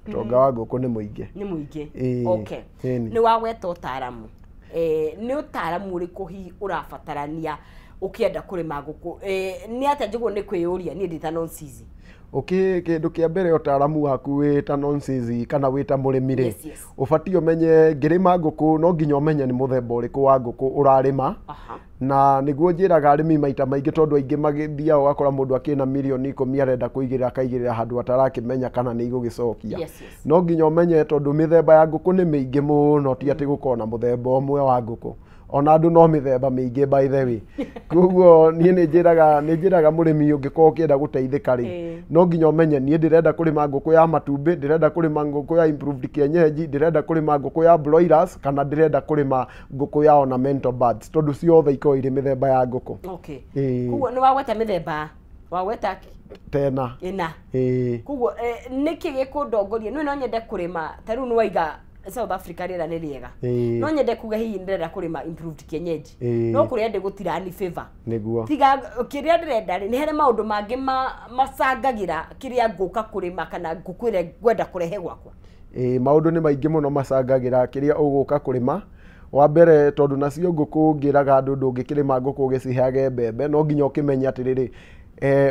Ũtonga wa ngũkũ nĩ mũingĩ. Nĩ mũingĩ. Ĩĩ, okay. Ĩni. Nĩ wagweta ũtaaramu, nĩ ũtaaramu ũrĩkũ hihi ũrabatarania ũkĩenda kũrĩma ngũkũ? Nĩ atĩa njiguo nĩ kwĩyũria niĩ ndĩ ta nonsizi? Ũkĩ kĩndũ kĩa mbere, ũtaaramu waku wĩ ta nonsizi kana wĩ ta mũrĩmi rĩ, ũbatiĩ ũmenye ngĩrĩma ngũkũ no nginya ũmenye nĩ mũthemba ũrĩkũ wa ngũkũ ũrarĩma. Na nĩguo njĩraga arĩmi maita maingĩ, tondũ aingĩ magĩthiaga ũgakora mũndũ akĩna mirioni 10 arenda kũigĩrĩra, akaigĩrĩra handũ atarakĩmenya kana nĩ igũgĩcokia. No nginya ũmenye, tondũ mĩthemba ya ngũkũ nĩ mĩingĩ mũno, ti atĩ gũkorwo na mũthemba ũmwe wa ngũkũ, ona andũ no mĩthemba mĩingĩ, by the way. Koguo niĩ nĩ njĩraga mũrĩmi, ũngĩkorwo ũkĩenda gũteithĩka rĩ, no nginya ũmenye niĩ ndĩrenda kũrĩma ngũkũ ya matumbĩ, ndĩrenda kũrĩma ngũkũ ya improved kienyeji, ndĩrenda kũrĩma ngũkũ ya broilers, kana ndĩrenda kũrĩma ngũkũ ya ornamental birds, tondũ ciothe ikoragwo irĩ mĩthemba ya ngũkũ. Koguo nĩ wagweta mĩthemba, wagweta tena. Ĩna. Ĩĩ. Koguo nĩkĩ gĩkũndongoria? Nĩ no nyende kũrĩma, ta rĩu nĩ waiga South Africa rĩera nĩ rĩega. No nyende kuga hihi ndĩrenda kũrĩma improved kienyeji, no kũrĩa ndĩ gũtirani favor. Tiga kĩrĩa ndĩrenda rĩ, nĩ harĩ maũndũ mangĩ macangagĩra kĩrĩa ngũka kũrĩma kana ngũkũ ĩrĩa ngwenda kũrehe gwakwa? Ĩĩ, maũndũ nĩ maingĩ mũno macangagĩra kĩrĩa ũgũka kũrĩma. Wa mbere, tondũ nacio ngũkũ ngĩraga andũ, ndũngĩkĩrĩma ngũkũ ũgĩciheage mbembe, no nginya ũkĩmenye atĩrĩrĩ,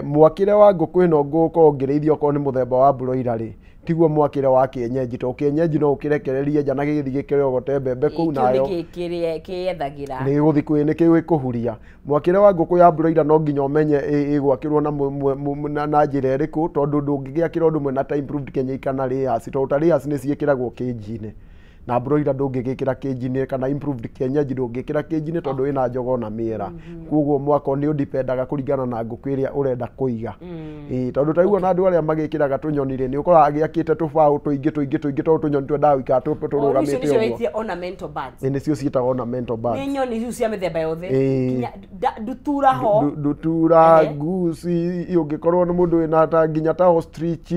mwakĩre wa ngũkũ ĩno ngũkorwo ngĩrĩithia, okorwo nĩ mũthemba wa broiler rĩ, tiguo mwakĩre wa kienyeji, tondũ kienyeji no ũkĩrekererie nja na gĩgĩthiĩ gĩkĩrogote mbembe kũu. Kĩu nayo nĩ kĩrĩa kĩyethagĩra. Nĩ gũthiĩ kwĩ nĩ kĩu ĩkũhuria. Mwakĩre wa ngũkũ ya broiler no nginya ũmenye ĩgwakĩrwo na njĩra ĩrĩkũ, tondũ ndũngĩgĩakĩra ũndũ ũmwe na ta improved kienyeji kana layers, tondũ ta layers nĩ ciĩkĩragwo cage-inĩ, na broiler ndũngĩgĩkĩra cage-inĩ, kana improved kienyeji ndũngĩkĩra cage-inĩ tondũ ĩna jogoo na mĩera. Koguo mwako nĩ ũdipendaga kũringana na ngũkũ ĩrĩa ũrenda kũiga. Ĩĩ, tondũ ta rĩu ona andũ arĩa magĩkĩraga tũnyoni rĩ, nĩ ũkoraga agĩakĩte tũbaũ tũingĩ tũingĩ tũingĩ, tondũ tũnyoni twendaga gũikara O, icio tũrũgamĩte nĩcio ũguo. wĩtie ornamental birds? Ĩ, nĩcio ciĩtagwo ornamental birds. Nĩ nyoni icio cia mĩthemba yothe? Ĩĩ. Nginya ndutura ho? Ndutura, guci, ũngĩkorwo nĩ mũndũ wĩna ta nginya ta ostrich,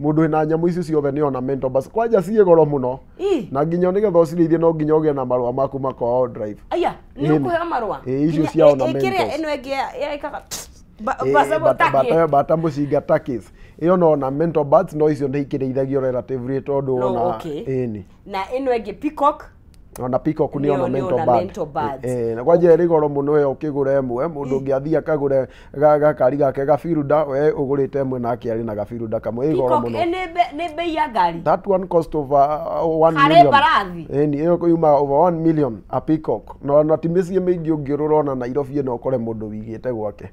mũndũ wĩna nyamũ icio ciothe nĩ ornamental birds. Kwanja ciĩ goro mũno. Na nginya nĩgetha ũcirĩithie no nginya ũgĩe na marũa maku ma drive. Aya, nĩ Ĩni. ũkũheo marũa? Ĩĩ, icio Nginya cia ĩkĩrĩa ornamentals. ĩno ĩngĩ ĩkaga Ĩĩ, bata mũcinga turkeys, ĩyo no ornamental birds, no icio nĩ ikĩrĩithagio relatively tondũ No, ona ĩni. Na ĩno ĩngĩ, peacock? Ona peacock nĩ Nĩyo nĩ ornamental bird. Ornamental birds. Na kwanja ĩrĩ goro mũno ĩyo, ũkĩgũra ĩmwe, mũndũ ũngĩ athiĩ akagũre gakari gake gabiruda, we ũgũrĩte ĩmwe nake arĩ na gabiruda kamwe, ĩ goro Peacock mũno. Nĩ bei ya ngari. That one cost over 1 Harĩ million. mbarathi. Ĩni, ĩyo yumaga over 1 million a peacock. Na ti mĩciĩ mĩingĩ ũngĩũrũra ona Nairobi ĩno ũkore mũndũ wĩigĩte gwake.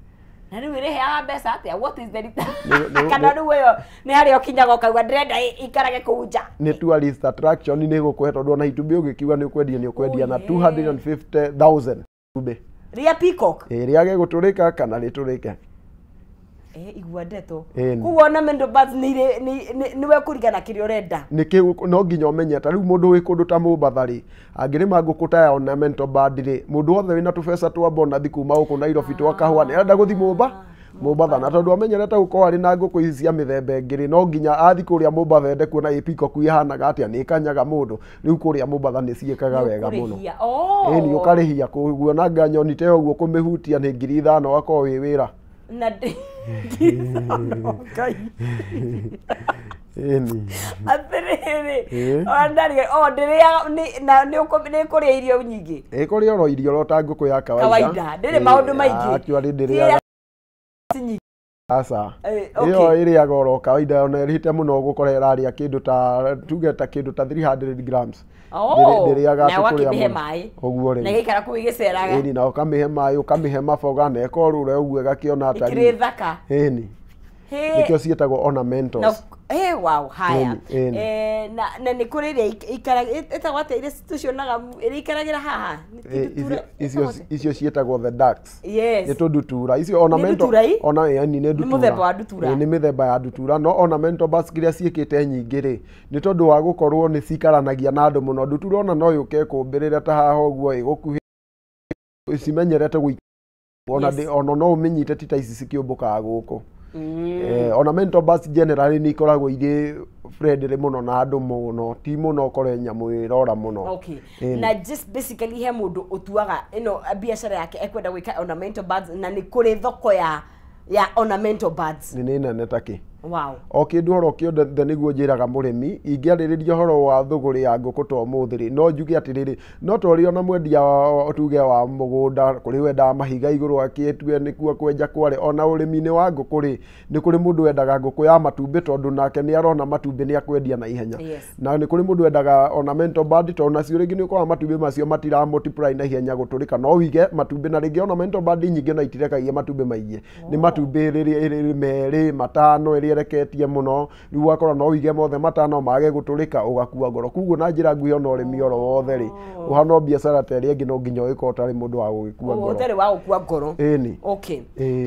Na rĩu ĩrĩheaga mbeca atĩa? What is the return? Kana rĩu ĩyo nĩ harĩa ũkinyaga ũkauga ndĩrenda ikarage kũu nja? Nĩ tourist attraction, nĩ gũkũhe, tondũ ona itumbĩ ũgĩkiuga nĩ ũkwendia, nĩ ũkwendia na Oh, yeah. 250,000 itumbĩ. Rĩa peacock? Ĩ, rĩage gũtũrĩka kana rĩtũrĩke. Igua ndeto. Ĩni. Koguo ornamental birds nĩ irĩ nĩwe kũringana kĩrĩa ũrenda. Nĩkĩ no nginya ũmenye, ta rĩu mũndũ wĩ kũndũ ta Mombatha rĩ, angĩrĩma ngũkũ ta ya ornamental bird rĩ, mũndũ wothe wĩna tũbeca twa bonathi kuma gũkũ Nairobi twa kahũa nĩ arenda gũthiĩ Mombatha, na tondũ amenyerete gũkorwo arĩ na ngũkũ ici cia mĩthemba ĩngĩ rĩ, no nginya athiĩ kũrĩa Mombatha ende kuona ĩ peacock ĩhanaga atĩa, nĩ ĩkanyaga mũndũ. Rĩu kũrĩa Mombatha nĩ ciĩkaga wega mũno. Ũkũrĩhia. Oh. Ĩni, ũkarĩhia kuona nga nyoni ta ĩyo ũguo, kũmĩhutia nĩ 5,000, ũgakorwo wĩ wĩra. Na 5,000, Ngai. Ĩni. Atĩrĩrĩ, Ĩĩ. ona ndarĩ o ndĩrĩaga na nĩ ĩkũrĩa irio nyingĩ? Ĩkũrĩa oro irio oro ta ngũkũ ya kawaida. Kawaida, ndĩrĩ maũndũ maingĩ. Actually ndĩrĩaga Ti nyingĩ. Aca. Okay. Ĩyo ĩrĩaga oro kawaida, ona ĩrĩte mũno ũgũkora ĩrarĩa kĩndũ ta, tuge ta kĩndũ ta 300 grams. Oh, Ndĩrĩaga na atĩ kũrĩa ũgakĩmĩhe mũno. maĩ? Ũguo Na rĩu. ĩgaikara kũu ĩgĩceraga? Ĩni, na ũkamĩhe maĩ, ũkamĩhe maboga na ĩkorũra ũguo ĩgakĩona ĩkĩrĩ atari. thaka. Ĩni. Hĩ. Nĩkĩo ciĩtagwo ornamentals. Na wow, haya. Ĩni, ĩni. Na nĩ kũrĩ ĩrĩa ikaraga, ĩtagwo atĩa, iria tũcionaga ĩrĩa ikaragĩra haha? Nĩ ti ndutura? Icio Ĩtagwo atĩa? Icio ciĩtagwo the ducks. Yes. Nĩ tũndutura icio ornamental. Ndutura ii? Ona ĩni, nĩ ndutura. Mũthemba wa ndutura. Ĩ, nĩ mĩthemba ya ndutura, no ornamental birds iria ciĩkĩte nyingĩ rĩ, nĩ tondũ wa gũkorwo nĩ cikaranagia na andũ mũno. Ndutura ona no yũke ĩkũmbĩrĩre ta haha ũguo ĩgũkuhĩ, cimenyerete gũikara ona ona no ũmĩnyite, ti ta ici cikĩũmbũkaga gũkũ. Ornamental birds generally nĩ ikoragwo irĩ friendly mũno na andũ mũno, ti mũno ũkore nyamũ ĩrora mũno. Okay. Na just basically he mũndũ ũtuaga ĩno biacara yake ekwenda gwĩka ornamental birds, na nĩ kũrĩ thoko ya ornamental birds? Nĩ nene takĩ. Wow. O kĩndũ oro kĩothe nĩguo njĩraga mũrĩmi, ingĩarĩrĩria ũhoro wa thũgũrĩ ya ngũkũ ta ũmũthĩ rĩ, no njuge atĩrĩrĩ, no ta ũrĩa ona mwendia tuge wa mũgũnda, kũrĩ wendaga mahiga igũrũ akĩtue nĩkuo kwenja kware, ona ũrĩmi-inĩ wa ngũkũ rĩ, nĩ kũrĩ mũndũ wendaga ngũkũ ya matumbĩ tondũ nake nĩ arona matumbĩ nĩ akwendia na ihenya. Yes. Na nĩ kũrĩ mũndũ wendaga ornamental bird tondũ nacio rĩngĩ nĩ ũkoraga matumbĩ macio matira multiply na ihenya gũtũrĩka, no wige matumbĩ na rĩngĩ ornamental bird nyingĩ na itirekagia matumbĩ maingĩ. Nĩ matumbĩ rĩrĩ merĩ matano ĩrĩa ĩreketie mũno, rĩu ũgakora no wige mothe matano mage gũtũrĩka ũgakua ngoro. Koguo na njĩra nguhĩ ona ũrĩmi oro wothe rĩ, ũhana biacara ta ĩrĩa ĩngĩ no nginya ũgĩkorwo ũtarĩ mũndũ wa gũgĩkua ngoro. Ũtarĩ wa gũkua ngoro. Ĩni. Okay.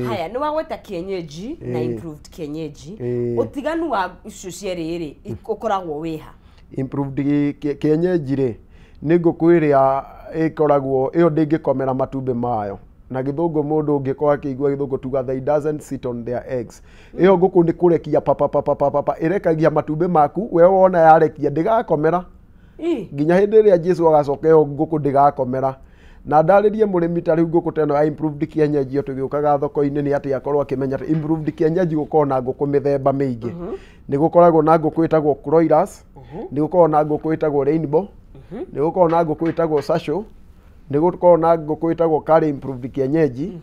Haya, nĩ wagweta kienyeji na improved kienyeji. Ũtiganu wa icio cierĩ rĩ, ũkoragwo wĩha? Improved kienyeji rĩ, nĩ ngũkũ ĩrĩa ĩkoragwo ĩyo ndĩngĩkomera matumbĩ mayo. Na gĩthũngũ mũndũ ũngĩkorwo akĩigua gĩthũngũ tuga they doesn't sit on their eggs. Ĩyo ngũkũ nĩ kũrekia papa papa papa, ĩrekagia matumbĩ maku, we wona yarekia ndĩgakomera. Nginya hĩndĩ ĩrĩa Jesu agacoka ĩyo ngũkũ ndĩgakomera. Na ndarĩrie mũrĩmi ta rĩu ngũkũ ta ĩno ya improved kienyeji ĩyo tũgĩũkaga thoko-inĩ nĩ atĩ akorwo akĩmenya atĩ improved kienyeji gũkoragwo na ngũkũ mĩthemba mĩingĩ. Nĩ gũkoragwo na ngũkũ ĩtagwo broilers, nĩ gũkoragwo na ngũkũ ĩtagwo rainbow, nĩ gũkoragwo na ngũkũ ĩtagwo sasho, nĩ gũkoragwo na ngũkũ ĩtagwo curry improved kienyeji,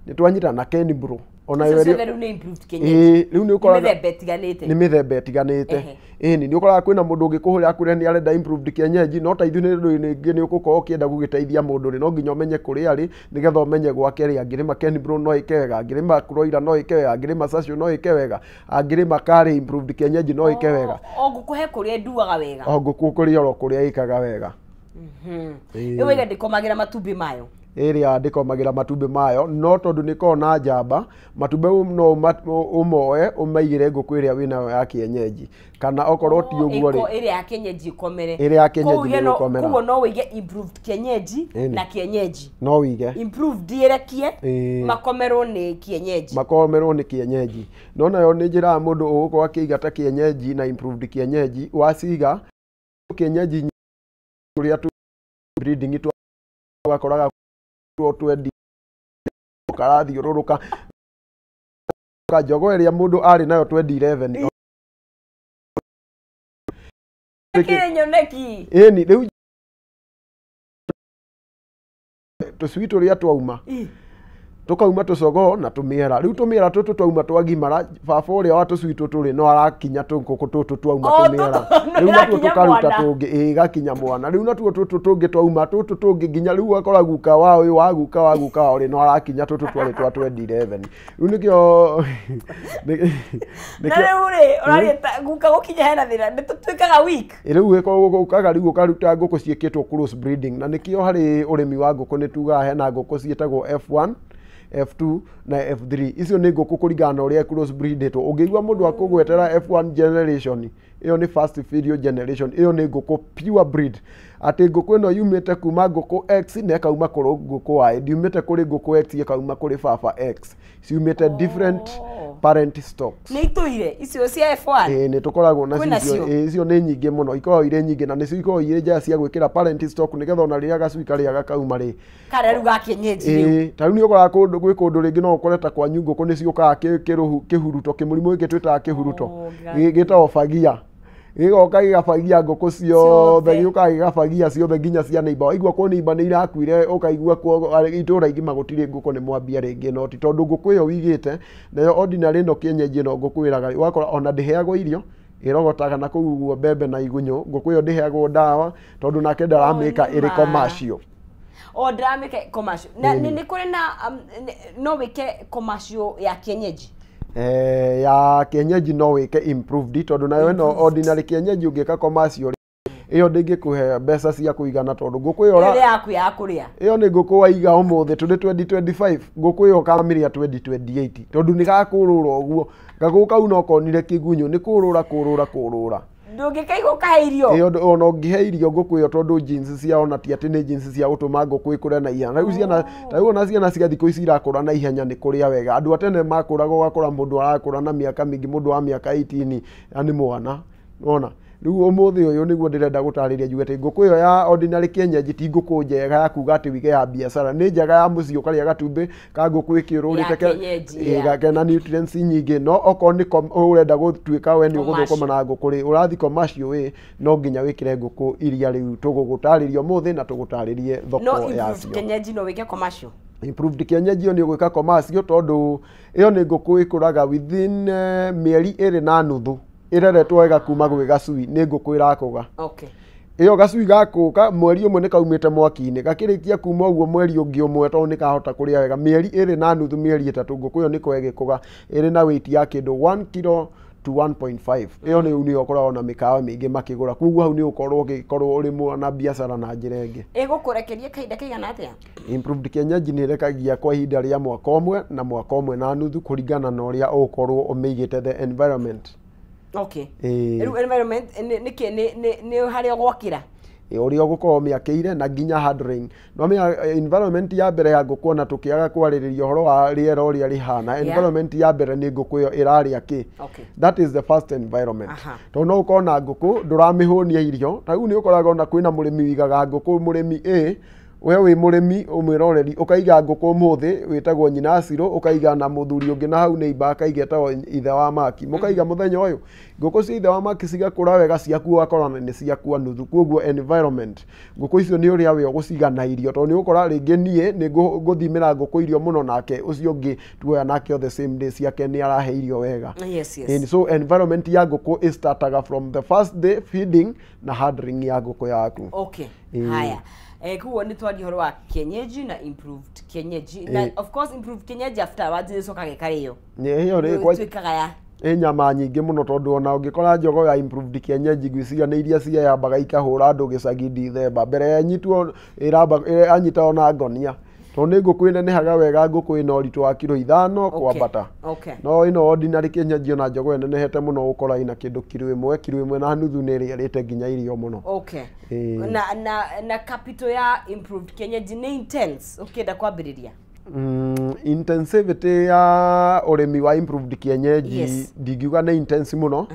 nĩ twanyita na Kenbro. Ona Icio yo ciothe rĩu nĩ improved kienyeji. Rĩu nĩ ũkoraga nĩ mĩthemba ĩtiganĩte. Nĩ mĩthemba ĩtiganĩte. Ĩni nĩ ũkoraga kwĩna mũndũ ũngĩkũhũrĩra akwĩre nĩ arenda improved kienyeji, no ta ithuĩ nĩ rĩngĩ nĩ ũgũkorwo ũkĩenda gũgĩteithia mũndũ rĩ, no nginya ũmenye kũrĩa arĩ nĩgetha ũmenye gwake rĩ, angĩrĩma Kenbro no ĩke wega, angĩrĩma broiler no ĩke wega, angĩrĩma sasho no ĩke wega, angĩrĩma curry improved kienyeji no ĩke wega. O ngũkũ he kũrĩa ĩnduaga wega. O ngũkũ kũrĩa oro kũrĩa ĩkaga wega. Ĩyo ĩga ndĩkomagĩra matumbĩ mayo. Ĩrĩa ndĩkomagĩra matumbĩ mayo, no tondũ nĩ ĩkoragwo na njamba, matumbĩ no ũmoe ũmaigĩre ngũkũ ĩrĩa wĩnayo ya kienyeji. Kana okorwo ti ũguo rĩ, Ĩrĩa ya kienyeji ĩkomere. Ĩrĩa ya kienyeji nĩ ĩgũkomera. Koguo no wĩige improved kienyeji na kienyeji. No wĩige. Improved ĩrekie, makomerwo nĩ kienyeji. Makomerwo nĩ kienyeji. No nayo nĩ njĩra mũndũ ũgũkorwo akĩiga ta kienyeji na improved kienyeji, waciga kienyeji ũrĩa tu breeding twakoraga twendi karathiũrũrũka njogo ĩrĩa mũndũ arĩ nayo 2011. Kĩrĩ nyoneki. Ĩni rĩu tũcui tũrĩa twauma tũkauma tũcogoo na tũmĩera. Rĩu tũmĩera tũtũ twauma twagimara, baba ũrĩa wa tũcui tũtũ rĩ no arakinya tũngũkũ tũtũ twauma tũmĩera. Rĩu natuo tũkaruta tũngĩ, ĩgakinya mwana. Rĩu natuo tũtũ tũngĩ twauma tũtũ tũngĩ nginya rĩu ũgakora guka wa ũyũ wa guka wa guka wao rĩ no arakinya tũtũ twarĩ twa 2011. Rĩu nĩkĩo na rĩu rĩ ũraria guka gũkinya hena thĩna, nĩ tũtuĩkaga weak. Rĩu ũkaga rĩu ũkaruta ngũkũ ciĩkĩtwo cross breeding, na nĩkĩo harĩ ũrĩmi wa ngũkũ nĩ tugaga hena ngũkũ ciĩtagwo F1, F2 na F3. Icio nĩ ngũkũ kũringana na ũrĩa cross breedĩtwo. Ũngĩigua mũndũ akũgwetera F1 generation, ĩyo nĩ first filial generation, ĩyo nĩ ngũkũ pure breed. Atĩ ngũkũ ĩno yumĩte kuma ngũkũ X na ĩkauma kũrĩ ngũkũ Y, ndiumĩte kũrĩ ngũkũ X ĩkauma kũrĩ baba X. Ciumĩte different parent stocks. Nĩ itũire icio cia F1? Ĩĩ nĩ tũkoragwo nacio. Icio nĩ nyingĩ mũno, ikoragwo irĩ nyingĩ na nĩcio ikoragwo irĩ njega cia gwĩkĩra parent stock nĩgetha ona rĩrĩa gacui karĩa gakauma rĩ. Karĩa rĩu ga kienyeji rĩu. Ĩĩ, ta rĩu nĩ ũkoraga kũndũ gwĩ kũndũ rĩngĩ no ũkore ta kwanyu ngũkũ nĩ ciũkaga kĩhuruto, kĩmũrimũ gĩkĩ twĩtaga kĩhuruto. Gĩtagwo bagia. Gĩgoka gĩgabagia ngũkũ ciothe, gĩũkaga gĩgabagia ciothe nginya cia neighbor. Waigua kwa neighbor nĩ irakuire, ũkaigua kwa itũũra igima gũtirĩ ngũkũ nĩ mwambia rĩngĩ, no ti tondũ ngũkũ ĩyo wĩigĩte nayo ordinary ĩno kienyeji ĩno ngũkwĩraga ũgakora ona ndĩheagwo irio, ĩrogotaga na kũu ũguo mbembe na igunyũ. Ngũkũ ĩyo ndĩheagwo ndawa tondũ nake ndaramĩka ĩrĩ commercial. O ndaramĩka commercial. Na nĩ kũrĩ na no wĩke commercial ya kienyeji? Ya kienyeji no wĩke improved tondũ nayo ĩno ordinary kienyeji ũngĩka commercial ĩyo ndĩngĩkũhe mbeca cia kũigana tondũ ngũkũ ĩyo ĩrĩa yaku ya kũrĩa ĩyo nĩ ngũkũ waiga ũmũthĩ tũrĩ 2025, ngũkũ ĩyo ũkamĩrĩa 2028 tondũ nĩ gakũrũra ũguo. Gagũkũ kau no konire kĩgunyũ nĩ kũrũra kũrũra kũrũra. Ndũngĩkaigua ũkahe irio. Ĩyo ona ũngĩhe irio ngũkũ ĩyo tondũ jeans ciao ona ti atĩ nĩ jeans cia gũtũma ngũkũ ĩkũre na ihenya. Rĩu ciana ta rĩu ona ciana cia thikũ ici irakũra na ihenya nĩ kũrĩa wega. Andũ a tene makũraga ũgakora mũndũ arakũra na mĩaka mĩingĩ, mũndũ wa mĩaka 18 nĩ mwana. Wona? Rĩu ũmũthĩ ũyũ nĩguo ndĩrenda gũtarĩria njuge atĩ ngũkũ ĩyo ya ordinary kienyeji ti ngũkũ njega ya kuga atĩ wige ya biacara, nĩ njega ya mũciĩ ũkarĩa gatumbĩ ka ngũkũ ĩkĩũrũrĩte kena nutrients nyingĩ. No okorwo nĩ ũrenda gũtuĩka we nĩ ũgũthũkũma na ngũkũ rĩ, ũrathi commercial way, no nginya wĩkĩre ngũkũ iria rĩu tũgũgũtarĩria ũmũthĩ na tũgũtarĩrie thoko yacio. No improved kienyeji no wĩke commercial? Improved kienyeji ĩyo nĩ ũgwĩka commercial tondũ ĩyo nĩ ngũkũ ĩkũraga within mĩeri 2 na nuthu ĩreretwo wega kuma gwĩ gacui, nĩ ngũkũ ĩrakũga. Okay. Ĩyo gacui gakũka mweri ũmwe nĩ kaumĩte mwaki-inĩ, gakĩrĩkia kuma ũguo mweri ũngĩ ũmwe tondũ nĩ kahota kũrĩa wega, mĩeri 2 na nuthu, mĩeri 3 ngũkũ ĩyo nĩ ĩgĩkũga ĩrĩ na weight ya kĩndũ 1 kilo to 1.5. Ĩyo nĩ nĩ ũkoragwo na mĩkawa mĩingĩ makĩgũra, koguo hau nĩ ũkorwo ũgĩkorwo ũrĩ mwana biacara na njĩra ĩngĩ. Ĩgũkũrekeria kahinda kaigana atĩa? Improved kienyeji nĩ ĩrekagia kwa ihinda rĩa mwaka ũmwe na mwaka ũmwe na nuthu kũringana na ũrĩa ũgũkorwo ũmĩigĩte the environment. Okay. Rĩu environment nĩ harĩa ũgwakĩra? Ũrĩa ũgũkorwo mĩakĩire na nginya handling. No environment ya mbere ya ngũkũ ona tũkĩaga kwarĩrĩria ũhoro wa rĩera ũrĩa rĩhana, environment ya mbere nĩ ngũkũ ĩyo ĩrarĩa kĩ. Okay. That is the first environment. Tondũ no ũkorwo na ngũkũ ndũramĩhũnia irio, ta rĩu nĩ ũkoraga ona kwĩna mũrĩmi ũigaga ngũkũ, mũrĩmi A, we wĩ mũrĩmi ũmwĩroreri ũkaiga ngũkũ ũmũthĩ wĩtagwo nyina Ciro, ũkaiga na mũthuri ũngĩ na hau neighbor akaiga etagwo ithe wa Maki, mũkaiga mũthenya ũyũ ngũkũ cia ithe wa Maki cigakũra wega, ciaku ũgakora nĩ ciakua nuthu. Koguo environment ngũkũ icio nĩ ũrĩa we ũgũciga na irio, tondũ nĩ ũgũkora rĩngĩ niĩ nĩ ngũthimĩra ngũkũ irio mũno nake ũcio ũngĩ tuoya nake the same day ciake nĩ arahe irio wega. Yes, yes. And so environment ya ngũkũ ĩstartaga from the first day feeding na handling ya ngũkũ yaku. Okay. Haya. Koguo nĩ twaria ũhoro wa kienyeji na improved kienyeji na of course improved kienyeji afterwards nĩ ĩcokaga ĩkarĩo. Ĩyo rĩ ĩtuĩkaga ya ĩ nyama nyingĩ mũno tondũ ona ũngĩkora njogoo ya improved kienyeji ngwĩciria nĩ iria cieyambaga ikahũra andũ gĩcagi Dithemba mbere ya ĩnyitwo ĩranyita ona ngonia, tondũ nĩ ngũkũ ĩnenehaga wega, ngũkũ ĩna ũritũ wa kiro 5 kwambata. Okay. No ĩno ordinary kienyeji ona njogoo ĩnenehete mũno ũkora ĩna kĩndũ kiro 1, kiro 1 na nuthu nĩ ĩrĩa ĩrĩte nginya irio mũno. Okay. Na capital ya improved kienyeji nĩ intense ũkĩenda kwambĩrĩria? Intensivity ya ũrĩmi wa improved kienyeji yes, ndingiuga nĩ intense mũno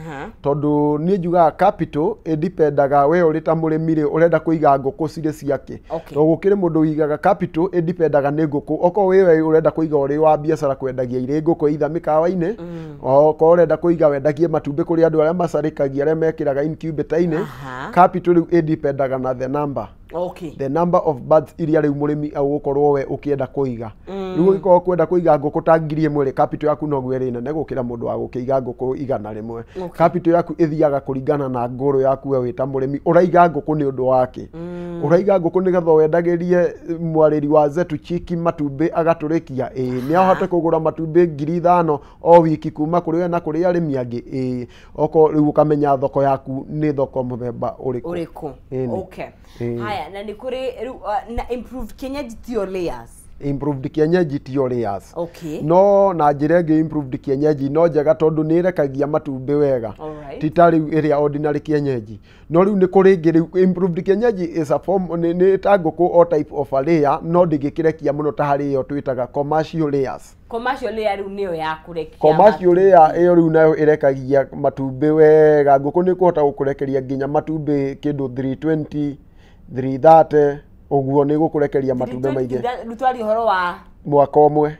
tondũ niĩ njugaga capital ĩdipendaga we ũrĩ ta mũrĩmi rĩ ũrenda kũiga ngũkũ cirĩ ciake. Tondũ gũkĩrĩ mũndũ ũigaga capital ĩdipendaga nĩ ngũkũ, okorwo wĩ we ũrenda kũiga ũrĩ wa biacara kwendagia irĩ ngũkũ either mĩkawa-inĩ, okorwo ũrenda kũiga wendagie matumbĩ kũrĩ andũ arĩa macarĩkagia arĩa mekĩraga incubator-inĩ, capital rĩu ĩdipendaga na the number. Okay. The number of birds iria rĩu mũrĩmi agũkorwo we ũkĩenda kũiga. Rĩu ũngĩkorwo kwenda kũiga ngũkũ ta 1000 rĩ, capital yaku noguo ĩrĩ nene gũkĩra mũndũ wa gũkĩiga ngũkũ 100. Capital yaku ĩthiaga kũringana na ngũrũ yaku we wĩ ta mũrĩmi ũraiga ngũkũ nĩ ũndũ wake. Ũraiga ngũkũ nĩgetha wendagĩrie mwarĩri wa Zetu Chiki matumbĩ agatũrĩkia, ĩĩ nĩ ahote kũgũra matumbĩ 5000 o wiki kuma kũrĩ we na kũrĩ arĩmi angĩ, ĩĩ okorwo rĩu ũkamenya thoko yaku nĩ thoko mũthemba ũrĩkũ. Okay. Haya, na nĩ kũrĩ rĩu na improved kienyeji ti layers. Improved kienyeji ti layers. Okay. No na njĩra ĩngĩ improved kienyeji no njega tondũ nĩ ĩrekagia matumbĩ wega. Ti ta rĩu ĩrĩa ordinary kienyeji. No rĩu nĩ kũrĩ ĩngĩ rĩu improved kienyeji is a form nĩ ta ngũkũ o type of a layer, no ndĩngĩkĩrekia mũno ta harĩ ĩyo twĩtaga commercial layers. Commercial layer rĩu nĩyo ya kũrekia. Commercial layer ĩyo rĩu nayo ĩrekagia matumbĩ wega, ngũkũ nĩ ĩkũhota gũkũrekeria nginya matumbĩ kĩndũ 320 330 ũguo nĩ gũkũrekeria matumbĩ maingĩ. Rĩu twaria ũhoro wa mwaka ũmwe.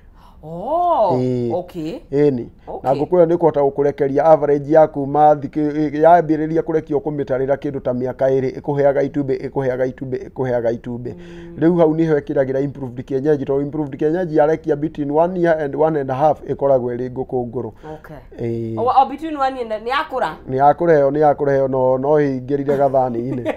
Oh, okay. Ĩni. Na ngũkũ ĩyo nĩ ĩkũhota gũkũrekeria average ya kuma yambĩrĩria kũrekia ũkũmĩtarĩra kĩndũ ta mĩaka 2 ĩkũheaga itumbĩ ĩkũheaga itumbĩ ĩkũheaga itumbĩ. Rĩu hau nĩho ĩkĩragĩra improved kienyeji tondũ improved kienyeji yarekia between 1 year and 1.5 ĩkoragwo ĩrĩ ngũkũ ngũrũ. Okay. O between 1 year nĩ yakũra? Nĩ yakũra ĩyo, nĩ yakũra ĩyo no ĩingĩrire gathani-inĩ.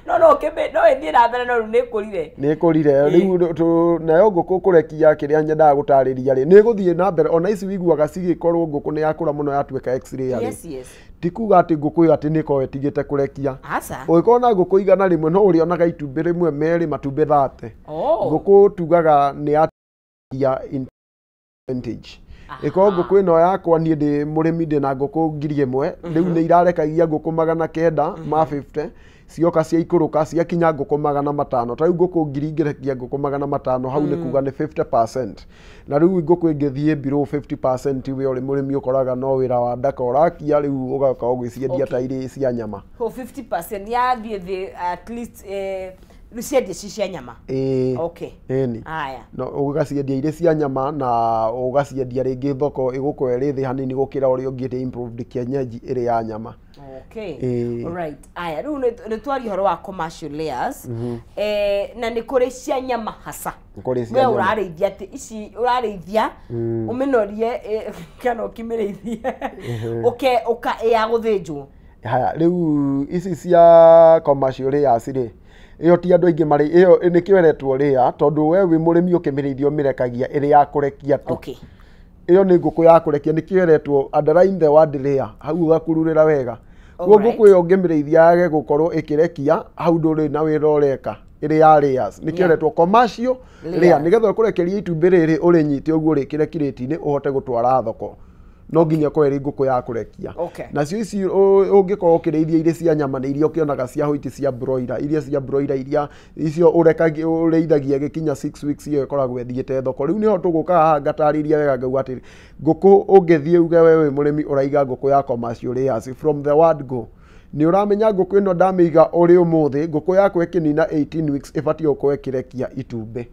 No no kĩmbe no ĩthiĩ na mbere no rĩu nĩ ĩkũrire. Nĩ ĩkũrire rĩu nayo ngũkũ kũrekia kĩrĩa nyendaga gũtarĩria rĩ nĩ ĩgũthiĩ na mbere ona ici wiguaga cigĩkorwo ngũkũ nĩ yakũra mũno yatuĩka x-ray rĩ. Yes, yes. Ti kuga atĩ ngũkũ ĩyo atĩ nĩ ĩkoragwo ĩtigĩte kũrekia. Aca. Ũngĩkorwo na ngũkũ 100 no ũrĩonaga itumbĩ rĩmwe merĩ matumbĩ 30. Ngũkũ tugaga nĩ ya percentage. Ĩkorwo ngũkũ ĩno yakwa niĩ ndĩ mũrĩmi ndĩ na ngũkũ 1000, rĩu nĩ irarekagia ngũkũ 950, cioka ciaikũrũka ciakinya ngũkũ 500. Ta rĩu ngũkũ 1000 ingĩrekia ngũkũ 500, hau nĩ kuga nĩ 50%. Na rĩu ngũkũ ĩngĩthiĩ below 50%, we ũrĩ mũrĩmi ũkoraga no wĩra wa ndaka ũrakia, rĩu ũgoka ũgĩciendia ta irĩ cia nyama. Ho 50% yathiĩ thĩ, at least rĩu ciendie ci cia nyama. Okay. Ĩni. Aya. No ũgaciendia irĩ cia nyama na ũgaciendia rĩngĩ thoko ĩgũkorwo ĩrĩ thĩ hanini gũkĩra ũrĩa ũngĩendia improved kienyeji ĩrĩ ya nyama. Okay. Alright. Aya, rĩu nĩ twaria ũhoro wa commercial layers. Na nĩ kũrĩ cia nyama hasa. Nĩ kũrĩ cia We nyama. ũrarĩithia atĩ ici ũrarĩithia ũmĩnorie, kana ũkĩmĩrĩithie ũke ũka ya gũthĩnjwo. Haya, rĩu ici cia commercial layers rĩ, ĩyo ti andũ aingĩ marĩ ĩyo, nĩkĩo ĩretwo layer, tondũ we wĩ mũrĩmi ũkĩmĩrĩithia ũmĩrekagia ĩrĩ ya kũrekia tu. Ĩyo nĩ ngũkũ ya kũrekia, nĩkĩo ĩretwo underline the word layer, hau ũgakururĩra wega. Koguo ngũkũ ĩyo ũngĩmĩrĩithia yage gũkorwo ĩkĩrekia, hau ndũrĩ na wĩra ũreka ĩrĩ ya layers, nĩkĩo ĩretwo commercial layer. Layer, nĩgetha ũkũrekeria itumbĩ rĩrĩ ũrĩnyite ũguo ũrĩkĩre kirĩti-inĩ ũhote gũtwara thoko, no nginya ĩkorwo ĩrĩ ngũkũ ya kũrekia. Nacio ici ũngĩkorwo ũkĩrĩithia irĩ cia nyama, nĩ iria ũkĩonaga cia white, cia broiler, iria cia broiler, iria icio ũrekagia ũrĩithagia gĩkinya 6 weeks, ĩyo ĩkoragwo ĩthiĩte thoko. Rĩu nĩho tũgũka haha ngatarĩria wega ngauga atĩrĩ, ngũkũ ũngĩthiĩ uge we wĩ mũrĩmi ũraiga ngũkũ ya commercial layers, from the word go nĩ ũramenya ngũkũ ĩno ndamĩiga ũrĩ ũmũthĩ, ngũkũ yakwa ĩkĩnina 18 weeks ĩbatiĩ gũkorwo ĩkĩrekia itumbĩ,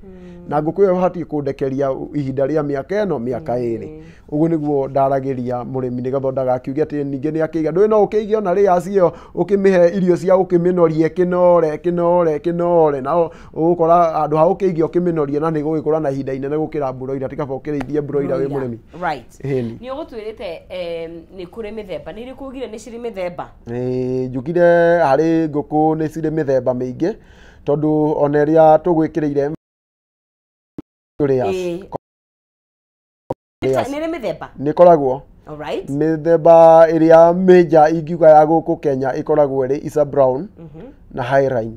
na ngũkũ ĩyo ĩbatiĩ kũndekeria ihinda rĩa mĩaka ĩno, mĩaka 2. Ũguo nĩguo ndaragĩria mũrĩmi, nĩgetha ndagakiuge atĩ ningĩ nĩ akĩiga ndũĩ, no ũkĩige ona layers ĩyo ũkĩmĩhe irio cia ũkĩmĩnoria ĩkĩnore ĩkĩnore ĩkĩnore, na ũgũkora handũ ha ũkĩige ũkĩmĩnorie na nĩ gũgĩkũra na ihinda inene gũkĩra broiler. Ti kaba ũkĩrĩithie broiler wĩ mũrĩmi. Right. Nĩ ũgũtwĩrĩte nĩ kũrĩ mĩthemba, nĩ irĩkũ ugire nĩ cirĩ mĩthemba? Njugire harĩ ngũkũ nĩ cirĩ mĩthemba mĩingĩ, tondũ ona ĩrĩa tũgwĩkĩrĩire layers. Nĩ ĩrĩ mĩthemba? Nĩ ĩkoragwo mĩthemba ĩrĩa major ingiuga ya gũkũ Kenya ĩkoragwo ĩrĩ Isa Brown na Highline.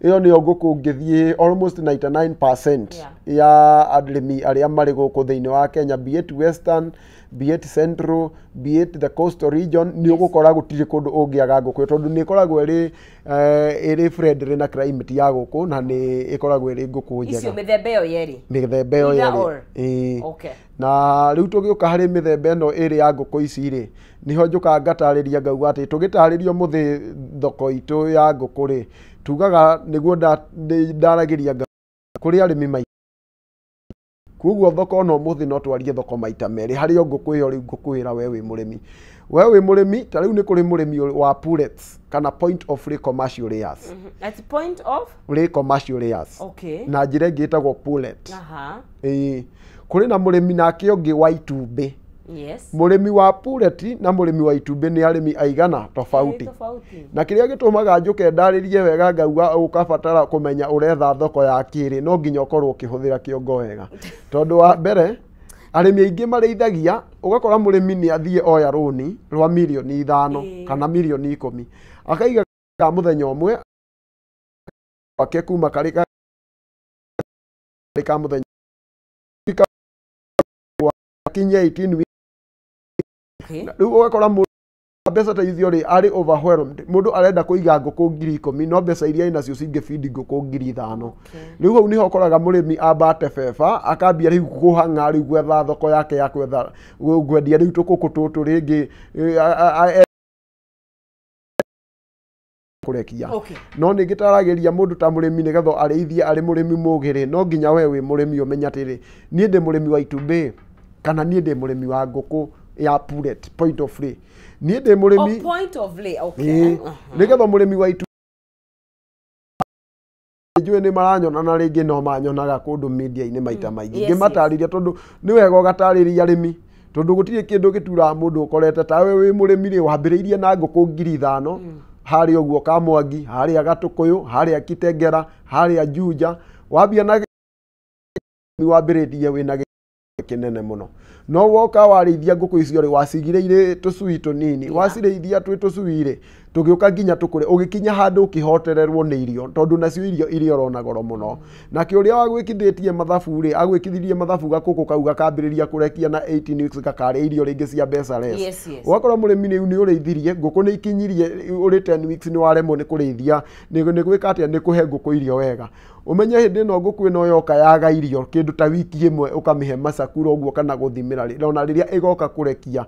Ĩyo nĩyo ngũkũ ũngĩthiĩ almost 99% ya arĩmi arĩa marĩ gũkũ thĩinĩ wa Kenya, be it Western, be it Central, be it the coastal region, nĩ ũgũkora gũtirĩ kũndũ ũngĩaga ngũkũ ĩyo, tondũ nĩ ĩkoragwo ĩrĩ friendly na climate ya gũkũ, na nĩ ĩkoragwo ĩrĩ ngũkũ Icio njega. Mĩthemba ĩyo yerĩ? Mĩthemba ĩyo Either yerĩ. Or. Ĩĩ. Na rĩu tũgĩũka harĩ mĩthemba ĩno ĩrĩ ya ngũkũ ici rĩ, nĩho njũkaga ngatarĩria ngauga atĩ tũgĩtarĩrio mũthĩ thoko itũ ya ngũkũ rĩ, tugaga nĩguo ndaragĩria kũrĩ arĩmi maingĩ. Koguo thoko no mũthĩ no twarie thoko maita merĩ harĩ o ngũkũ ĩyo. Rĩu ngũkwĩra we wĩ mũrĩmi, we wĩ mũrĩmi, ta rĩu nĩ kũrĩ mũrĩmi wa pullets kana point of lay commercial layers. At point of lay commercial layers. Na njĩra ĩngĩ ĩtagwo pullet. Ĩĩ, kũrĩ na mũrĩmi nake ũngĩ wa itumbĩ. Mũrĩmi wa pullet na mũrĩmi wa itumbĩ nĩ arĩmi aigana tofauti. Ĩ, tofauti. Na kĩrĩa gĩtũmaga njũke ndarĩrie wega ngauga ũkabatara kũmenya ũretha thoko ya kĩrĩ, no nginya ũkorwo ũkĩhũthĩra kĩongo wega, tondũ wa mbere arĩmi aingĩ marĩithagia, ũgakora mũrĩmi nĩ athiĩ oya rũni rwa mirioni 5 kana mirioni 10, akaiga ka mũthenya ũmwe wake kuma karĩ ka mũthenya kinyia 18 weeks. Rĩu ũgakora mũndũ mbeca ta icio rĩ, arĩ overwhelmed. Mũndũ arenda kũiga ngũkũ 10,000, no mbeca iria ĩnacio cingĩbindi ngũkũ 5,000. Rĩu hau nĩho ũkoraga mũrĩmi ambate beba, akambia rĩu kũhang'a, rĩu gwetha thoko yake ya gwetha kwendia rĩu tũkũkũ tũtũ rĩngĩ kũrekia. No nĩ ngĩtaragĩria mũndũ ta mũrĩmi, nĩgetha arĩithie arĩ mũrĩmi mũgĩ rĩ, no nginya we wĩ mũrĩmi ũmenye atĩrĩ, niĩ ndĩ mũrĩmi wa itumbĩ kana niĩ ndĩ mũrĩmi wa ngũkũ ya pullet, point of lay, niĩ ndĩ mũrĩmi. Oh, point of lay. Okay. Ĩĩ, nĩgetha mũrĩmi wa itumbĩ, njũĩ nĩ maranyona na rĩngĩ no manyonaga kũndũ media-inĩ maita maingĩ ngĩmatarĩria, tondũ nĩ wega ũgatarĩria arĩmi, tondũ gũtirĩ kĩndũ gĩturaga mũndũ ũkorete tawe wĩ mũrĩmi rĩ, wambĩrĩirie na ngũkũ 5,000 harĩa ũguo Kamwangi, harĩa Gatũkũyũ, harĩa Kitengera, harĩa Juja, wambia na wambĩrĩrie wĩna kĩnene mũno, no woka warĩithia ngũkũ icio rĩ, wacigire irĩ tũcui tũnini. Wacirĩithia twĩ tũcui rĩ, Tũgĩũka nginya tũkũre ũgĩkinya handũ ũkĩhotererwo nĩ irio tondũ nacio irio iria ũrona goro mũno. Nake ũrĩa wagwĩkithĩtie mathabu rĩ, agwĩkithirie mathabu gakũkũ kau gakambĩrĩria kũrekia na 18 weeks gakarĩa irio rĩngĩ cia mbeca less. Yes, yes. Ũgakora mũrĩmi rĩu nĩ ũrĩithirie ngũkũ nĩ ikinyirie ũrĩ 10 weeks nĩ waremwo nĩ kũrĩithia nĩ gwĩka atĩa nĩ kũhe ngũkũ irio wega. Ũmenye hĩndĩ ĩno ngũkũ ĩno yoka yaga irio kĩndũ ta wiki ĩmwe ũkamĩhe macakuro ũguo kana gũthimĩra rĩ, ona rĩrĩa ĩgoka kũrekia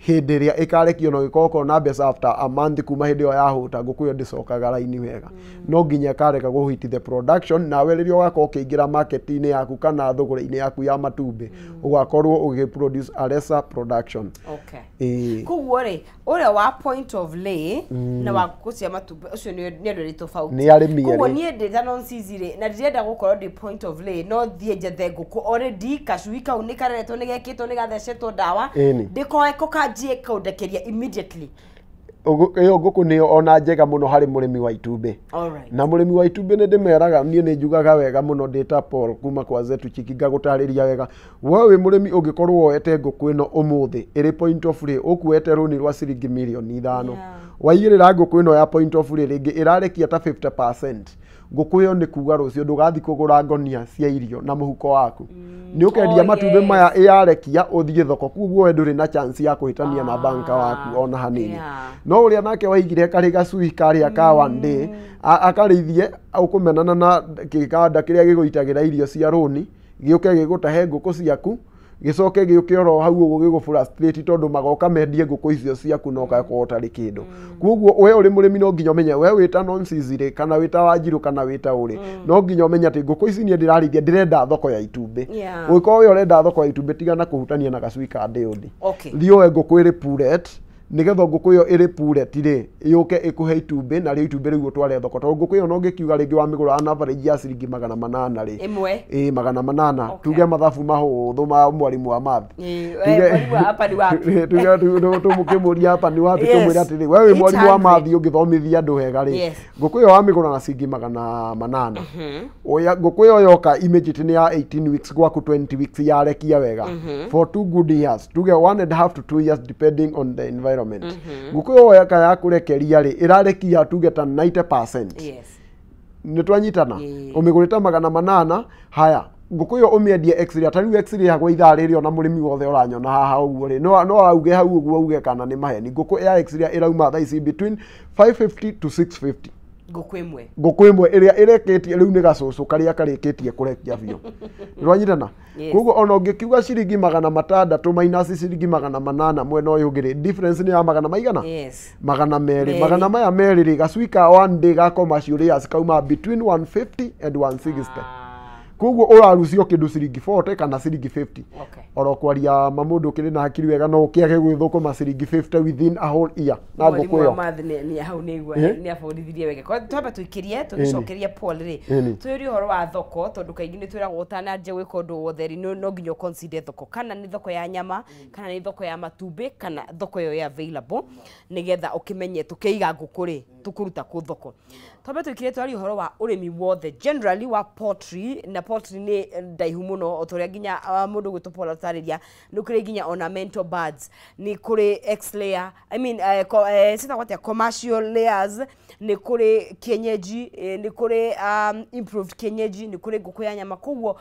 hĩndĩ ĩrĩa ĩkarekio no ĩkorwo na mbeca after a month kuma hĩndĩ ĩyo yahũta ngũkũ ĩyo ndĩcokaga raini wega. No nginya ĩkarega kũhit the production nawe rĩrĩa ũgakorwo ũkĩingĩra market-inĩ yaku kana thũgũrĩ-inĩ yaku ya matumbĩ ũgakorwo ũgĩ produce a lesser production. Okay. Koguo rĩ ũrĩa wa point of lay na wa ngũkũ cia matumbĩ ũcio nĩ ũndũ ũrĩ tofauti. Nĩ arĩmi erĩ. Koguo niĩ ndĩ ta nonsense rĩ na ndirenda gũkorwo ndĩ point of lay no thiĩ njethe ngũkũ already kacui kau nĩ kareretwo nĩ gekĩtwo nĩ gathecetwo ndawa ndĩkoe ko kanjie kaũndekeria immediately. Ĩyo ngũkũ nĩyo ona njega mũno harĩ mũrĩmi wa itumbĩ. Alright. Na mũrĩmi wa itumbĩ nĩ ndĩmeraga niĩ nĩ njugaga wega mũno ndĩ ta Paul kuma kwa Zetu Chiki ngagũtarĩria wega. We wĩ mũrĩmi ũngĩkorwo woete ngũkũ ĩno ũmũthĩ ĩrĩ point of lay ũkuete rũni rwa ciringi mirioni 5. Waigĩrĩra ngũkũ ĩno ya point of lay rĩngĩ ĩrarekia ta 50%. Ngũkũ ĩyo nĩ kuga rũciũ ndũgathiĩ kũgũra ngonia cia irio na mũhuko waku. Nĩ ũkendia matumbĩ maya ĩyarekia ũthiĩ thoko koguo we ndũrĩ na chance ya kũhĩtania na banka waku ona hanini. No ũrĩa nake waigire karĩ gacui karĩa ka one day akarĩithie ũkũmenana na kĩganda kĩrĩa gĩgũitagĩra irio cia rũni gĩũke gĩgũtahe ngũkũ ciaku gĩcoke gĩũke oro hau ũguo gĩgũ frustrate tondũ magoka mendie ngũkũ icio ciaku na ũgakorwo ũtarĩ kĩndũ. Koguo we ũrĩ mũrĩmi no nginya ũmenye we wĩta nonsense rĩ kana wĩta Wanjirũ kana wĩta ũrĩ no nginya ũmenye atĩ ngũkũ ici niĩ ndĩrarĩithia ndĩrenda thoko ya itumbĩ. Ũngĩkorwo we ũrenda thoko ya itumbĩ tigana kũhutania na gacui ka ndĩũndi. Thiĩ woe ngũkũ ĩrĩ puret nĩgetha ngũkũ ĩyo ĩrĩ puret rĩ yũke ĩkũhe itumbĩ narĩo itumbĩ rĩu ũtware thoko tondũ ngũkũ ĩyo no ngĩkiuga rĩngĩ wamĩgũra on average ya ciringi 800 rĩ ĩmwe ĩ 800 tuge mathabu mahũthũ ma mwarimu wa math tuge tũmũkĩmũria hapa ni wapi tũmwĩre atĩrĩ we wĩ mwarimu wa math ũngĩthomithia andũ wega rĩ ngũkũ ĩyo wamĩgũra na ciringi 800 oya ngũkũ ĩyo yoka immediately nĩ ya 18 weeks gwaku 20 weeks yarekia wega for 2 good years tuge 1.5 to 2 years depending on the environment. Ngũkũ ĩyo yoka ya kũrekeria rĩ ĩrarekia tuge ta 90%. Yes. Nĩ twanyitana ũmĩgũrĩte 800 haya ngũkũ ĩyo ũmĩendie x-ray ta rĩu x-ray hagwa ithaa rĩrĩ ona mũrĩmi wothe ũranyona haha ũguo rĩ no auge hau ũguo auge kana nĩ maheni. Ngũkũ ya x-ray ĩrauma thaa ici between 550 to 650 ngũkũ ĩmwe ngũkũ ĩmwe ĩrĩa ĩrekĩtie rĩu nĩ gacũcũ karĩa karĩkĩtie kũrekia biũ. Nĩwanyitana? Koguo ona ũngĩkiuga ciringi 600 minus ciringi 800 mwena ũyũ ũngĩ rĩ difference nĩ ya magana maigana? Yes. 200. Magana maya merĩ rĩ gacui ka one day ga commercial layers kauma between 150 and 160. Koguo ũrarucio kĩndũ ciringi 40 kana ciringi 50. Okay. Oro kwaria mamũndũ ũkĩrĩ na hakiri wega no ũkĩage gwĩthũkũma ciringi 50 within a whole year na ngũkũ ĩyo. Mwarimu wa nĩ hau nĩ abundithirie wega. Kwa twambe tũikĩrie tũgĩcokeria Paul rĩ twĩrie ũhoro wa thoko tondũ kaingĩ nĩ twĩragwo ũtananjia gwĩka ũndũ wothe rĩ no nginya ũconsider thoko kana nĩ thoko ya nyama kana nĩ thoko ya matumbĩ kana thoko ĩyo ĩ available nĩgetha ũkĩmenye tũkĩiga ngũkũ rĩ tũkũruta kũ thoko. Twambe tũikĩrie twarie ũhoro wa ũrĩmi wothe generally wa poultry na poultry nĩ ndaihu mũno o ta ũrĩa nginya mũndũ gwĩtwo Paul atarĩria nĩ kũrĩ nginya ornamental birds nĩ kũrĩ X layer I mean citagwo atĩa commercial layers nĩ kũrĩ kienyeji nĩ kũrĩ improved kienyeji nĩ kũrĩ ngũkũ ya nyama koguo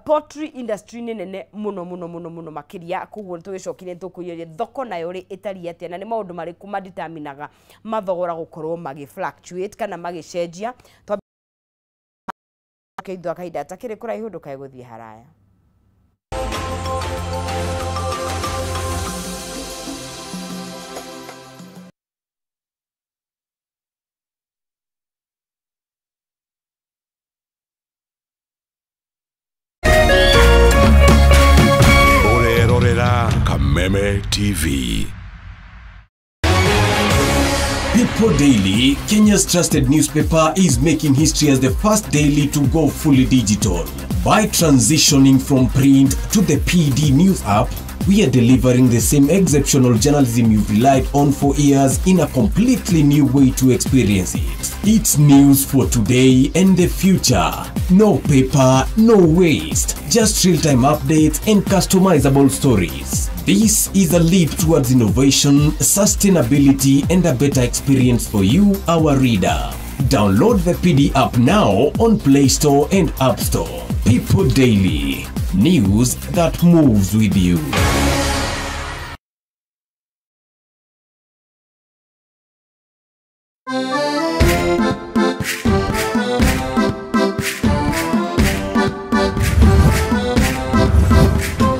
poultry industry nĩ nene mũno mũno mũno mũno makĩria koguo tũgĩcokire tũkũiyũria thoko nayo rĩ ĩtariĩ atĩa na nĩ maũndũ marĩkũ madeterminaga mathogora gũkorwo magĩ fluctuate kana magĩcenjia. Kahinda kahinda takĩrĩ kũraihu ndũkae gũthiĩ haraya. Ũrerorera Kameme TV. People Daily, Kenya's trusted newspaper, is making history as the first daily to go fully digital. By transitioning from print to the PD News app, we are delivering the same exceptional journalism you've relied on for years in a completely new way to experience it. It's news for today and the future. No paper, no waste. Just real-time updates and customizable stories. This is a leap towards innovation, sustainability, and a better experience for you, our reader. Download the PD app now on Play Store and App Store. People Daily, news that moves with you.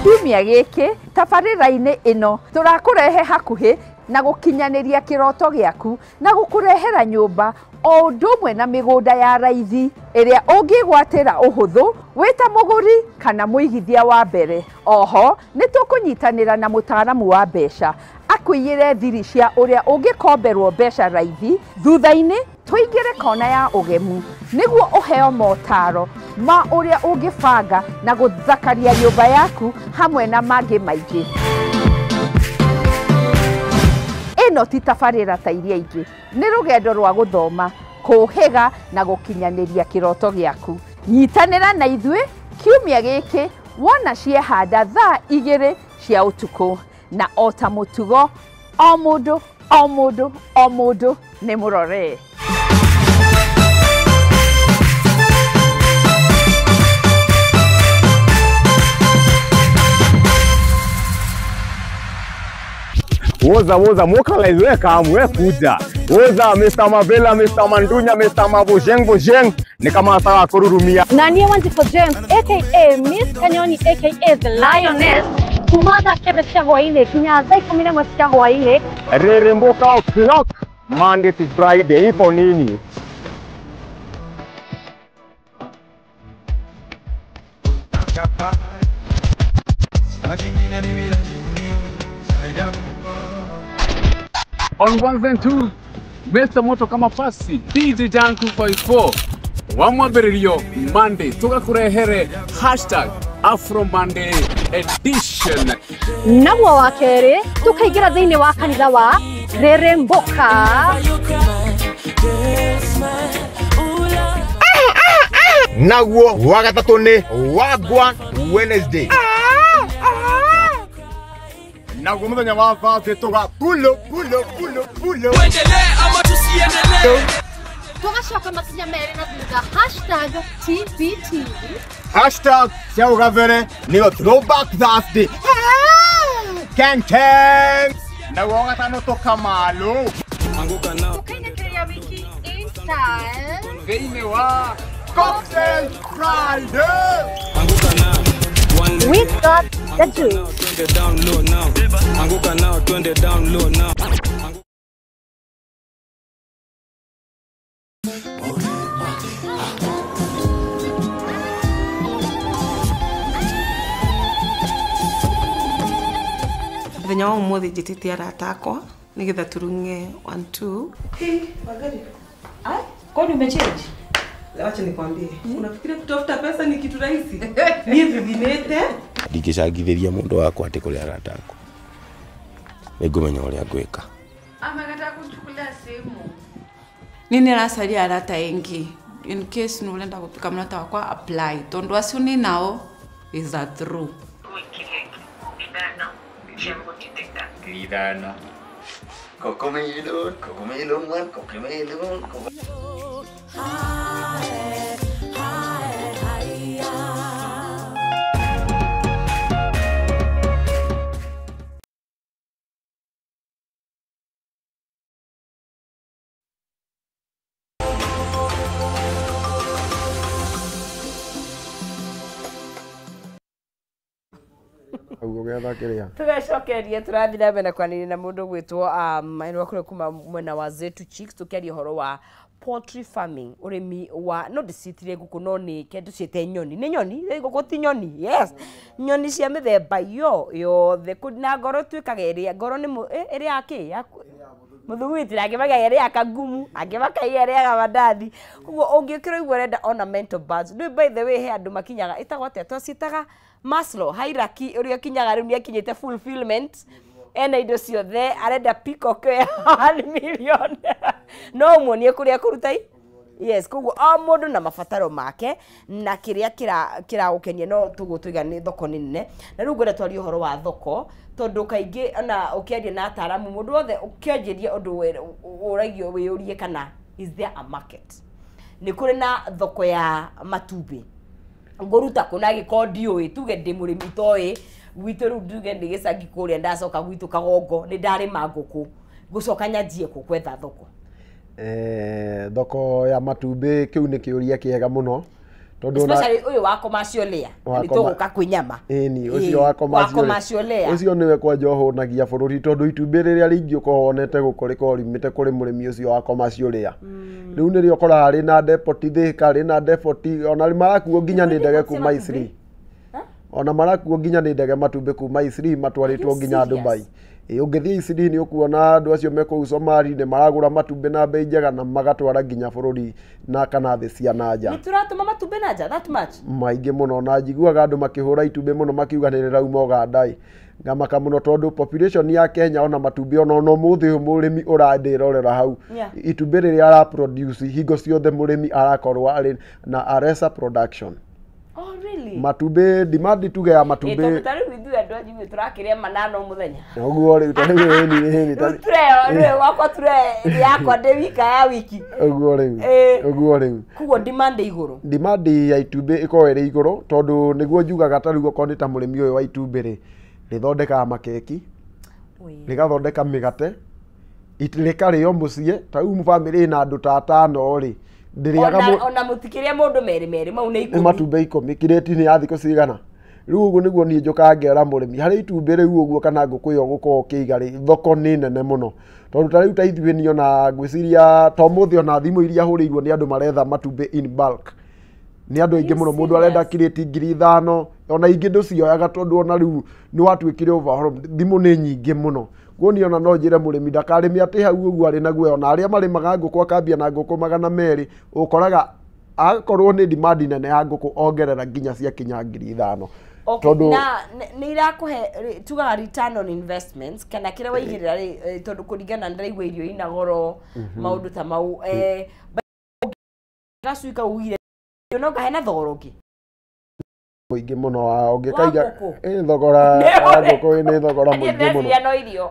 Kiumia gĩkĩ tabarĩra-inĩ ĩno tũrakũrehe hakuhĩ na gũkinyanĩria kĩroto gĩaku na gũkũrehera nyũmba o ũndũ ũmwe na mĩgũnda ya raithi ĩrĩa ũngĩgwatĩra ũhũthũ wĩ ta mũgũri kana mũigithia wa mbere. Oho nĩ tũkũnyitanĩra na mũtaaramu wa mbeca akũiyĩre thiri cia ũrĩa ũngĩkomberwo mbeca raithi, thutha-inĩ tũingĩre kona ya ũgemu nĩguo ũheo motaro ma ũrĩa ũngĩbanga na gũthakaria nyũmba yaku hamwe na mangĩ maingĩ. Ĩno ti tabarĩra ta iria ingĩ, nĩ rũgendo rwa gũthoma, kũhĩga na gũkinyanĩria kĩroto gĩaku. Nyitanĩra na ithuĩ kiumia gĩkĩ wona ciehanda thaa 2 cia ũtukũ, na o ta mũtugo o mũndũ o mũndũ o mũndũ nĩ mũrore. Woza woza mokala weka amwe kuja. Woza Mr. Mavela, Mr. Mandunya, Mr. Mabojeng Bojeng ni kama sawa kururumia. Nanie Wanjiku James aka Miss Kanyoni aka The Lioness. Kumada kebe cia hwaini kinya thaa 11 cia hwaini. Reremboka o'clock Monday to Friday ipo nini? On ones and twos, Mr. Moto kama pasi, DJ Jan 254. Wamwambĩrĩrio Monday, tũgakũrehere hashtag Afro Monday edition. Naguo wa kerĩ, tũkaingĩra thĩinĩ wa kanitha wa Reremboka. Naguo wa gatatũ nĩ Wagwan Wednesday. Naguo mũthenya wa Thursday tũga pulo pulo pulo pulo. Tuendelee ama tusiendelee? Tugacoka makinya merĩ na thutha hashtag TBT. Hashtag cia ũgabere nĩyo Throwback Thursday. Ken ken. Naguo wa gatano tũkamalo. Tũkainĩkĩria wiki in style. Thĩinĩ wa Cocktail Friday. We got the juice. Anguka nao, twende down low now. Mũthenya wa ũmũthĩ njĩtĩte arata akwa nĩgetha tũrung'e 1 2. Hey, Wangari. Ai, kwani umechange? Wacha nikwambie. Unafikiria kutafuta pesa ni kitu rahisi? Niĩ thithinĩte. Ndingĩcangithĩria mũndũ wakwa atĩ kũrĩ arata akwa. Nĩngũmenya ũrĩa ngwĩka. Amekataa kunichukulia simu. Nini aracaria arata aingĩ in case nũrenda gũtuĩka mũrata wakwa apply tondũ acio nĩ nao is a true. Ithano. Cocomelon, cocomelon, one, cocomelon, Tugacokeria tũrathiĩ na mbere na kwaranĩria na mũndũ gwĩtwo ĩno kuma mwena wa Zetu Chicks tũkĩaria ũhoro wa poultry farming, ũrĩmi wa no ndĩciĩtire ngũkũ no nĩ ke tũciĩte nyoni, nĩ nyoni, ngũkũ ti nyoni, yes, nyoni cia mĩthemba yothe na ngoro tuĩkaga ĩrĩa ngoro nĩ ĩrĩa ya kĩ mũthugwiti, angĩ makaiga ĩrĩa ya kangumu, angĩ makaiga ĩrĩa ya mandathi. Koguo ũngĩũkĩra ũigue ũrenda ornamental birds, rĩu by the way he andũ makinyaga ĩtagwo atĩa, twaciĩtaga Maslow hierarchy, ũrĩa ũkinyaga rĩu nĩakinyĩte fulfillment, ena indo ciothe, arenda peacock ya 1 million no ũmuonie kũrĩa kũruta Yes, koguo o mũndũ na mabataro make na kĩrĩa kĩragũkenia no tũgũtũiga nĩ thoko nĩ nene. Na rĩu ngwenda twarie ũhoro wa thoko tondũ kaingĩ ona ũkĩaria na ataaramu mũndũ wothe ũkĩanjĩria ũndũ ũragio wĩyũrie kana is there a market? Nĩ kũrĩ na thoko ya matumbĩ ngũruta kũ na gĩkorwo ndiũĩ tuge ndĩ mũrĩmi toĩ gwitũ rĩu nduge ndĩ gĩcagi kũrĩa ndacoka gwitũ Kagongo nĩ ndarĩma ngũkũ ngũcoka nyanjie kũ gwetha thoko. Thoko ya matumbĩ kĩu nĩ kĩũria kĩega mũno tondũ especially ũyũ wa commercial layer nĩ tũgũka kwĩ nyama. Ĩni ũcio wa commercial layer ũcio nĩwe kwanja ũhũnagia bũrũri tondũ itumbĩ rĩrĩa rĩingĩ ũkoragwo wonete gũkũ rĩkoragwo riumĩte kũrĩ mũrĩmi ũcio wa commercial layer. Rĩu nĩrĩo ũkoraga rĩna depot Thika, rĩna depot ona marakuo nginya nĩ ndege kuma Isri. Ona marakuo nginya nĩ ndege matumbĩ kuma Isri matwarĩtwo nginya Dubai. Ũngĩthiĩ Isri nĩ ũkuona andũ acio me kũu Somali nĩ maragũra matumbĩ na bei njega na magatwara nginya bũrũri na kana thĩ cia na nja. Nĩ tũratũma matumbĩ na nja that much? Maingĩ mũno na njiguaga andũ makĩhũra itumbĩ mũno makiuga nĩ rĩrauma Ũganda ĩ. Ngamaka mũno tondũ population ya Kenya ona matumbĩ ona ona ũmũthĩ ũyũ mũrĩmi ũrandĩrorera hau itumbĩ rĩrĩa ara produce hingo ciothe mũrĩmi arakorwo arĩ na aresa production. Oh really? Matumbĩ demand tuge ya matumbĩ. Tondũ ta rĩu ithuĩ andũ a Njiguĩ tũrakĩrĩa manano mũthenya. Ũguo rĩu ta rĩu ĩni rĩu tũreo gwakwa tũre yakwa ndĩ wika ya wiki. Ũguo rĩu. Ũguo rĩu. Koguo demand igũrũ. Demand ya itumbĩ ĩkoragwo ĩrĩ igũrũ tondũ nĩguo njugaga ta rĩu okorwo nĩ ta mũrĩmi ũyũ wa itumbĩ rĩ rĩthondekaga makeki, rĩgathondeka mĩgate, rĩkarĩo mũciĩ ta rĩu bamĩrĩ ĩna andũ ta atano rĩ ona mũtikĩrĩa mũndũ merĩ merĩ mau nĩ ikũmi. Nĩ matumbĩ 10 kirĩti nĩ ya thikũ cigana. Rĩu ũguo nĩguo niĩ njũkaga ngera mũrĩmi harĩ itumbĩ rĩu ũguo kana ngũkũ ĩyo ũgũkorwo ũkĩiga rĩ thoko nĩ nene mũno tondũ ta rĩu ta ithuĩ niĩ ona ngwĩciria ta ũmũthĩ ona thimũ iria hũrĩirwo nĩ andũ maretha matumbĩ in bulk nĩ andũ aingĩ mũno mũndũ arenda kirĩti 5,000 ona ingĩ ndũcioyaga tondũ ona rĩu nĩ watuĩkire overwhelmed thimũ nĩ nyingĩ mũno. Kuo niĩ ona no njĩre mũrĩmi ndakarĩme atĩ hau ũguo arĩ naguo ona arĩa marĩmaga ngũkũ akambia na ngũkũ 200 ũkoraga akorwo nĩ demand nene ya ngũkũ ongerera nginya ciakinya 5,000. Tondũ na nĩ irakũhe tugaga return on investments kana kĩrĩa waigĩrĩra rĩ tondũ kũringana ndĩraigua irio ina goro maũndũ ta mau gacui kau ugire no ngahena thogora ũngĩ mũingĩ mũno ũngĩkaiga thogora wa ngũkũ nĩ thogora mũingĩ mũno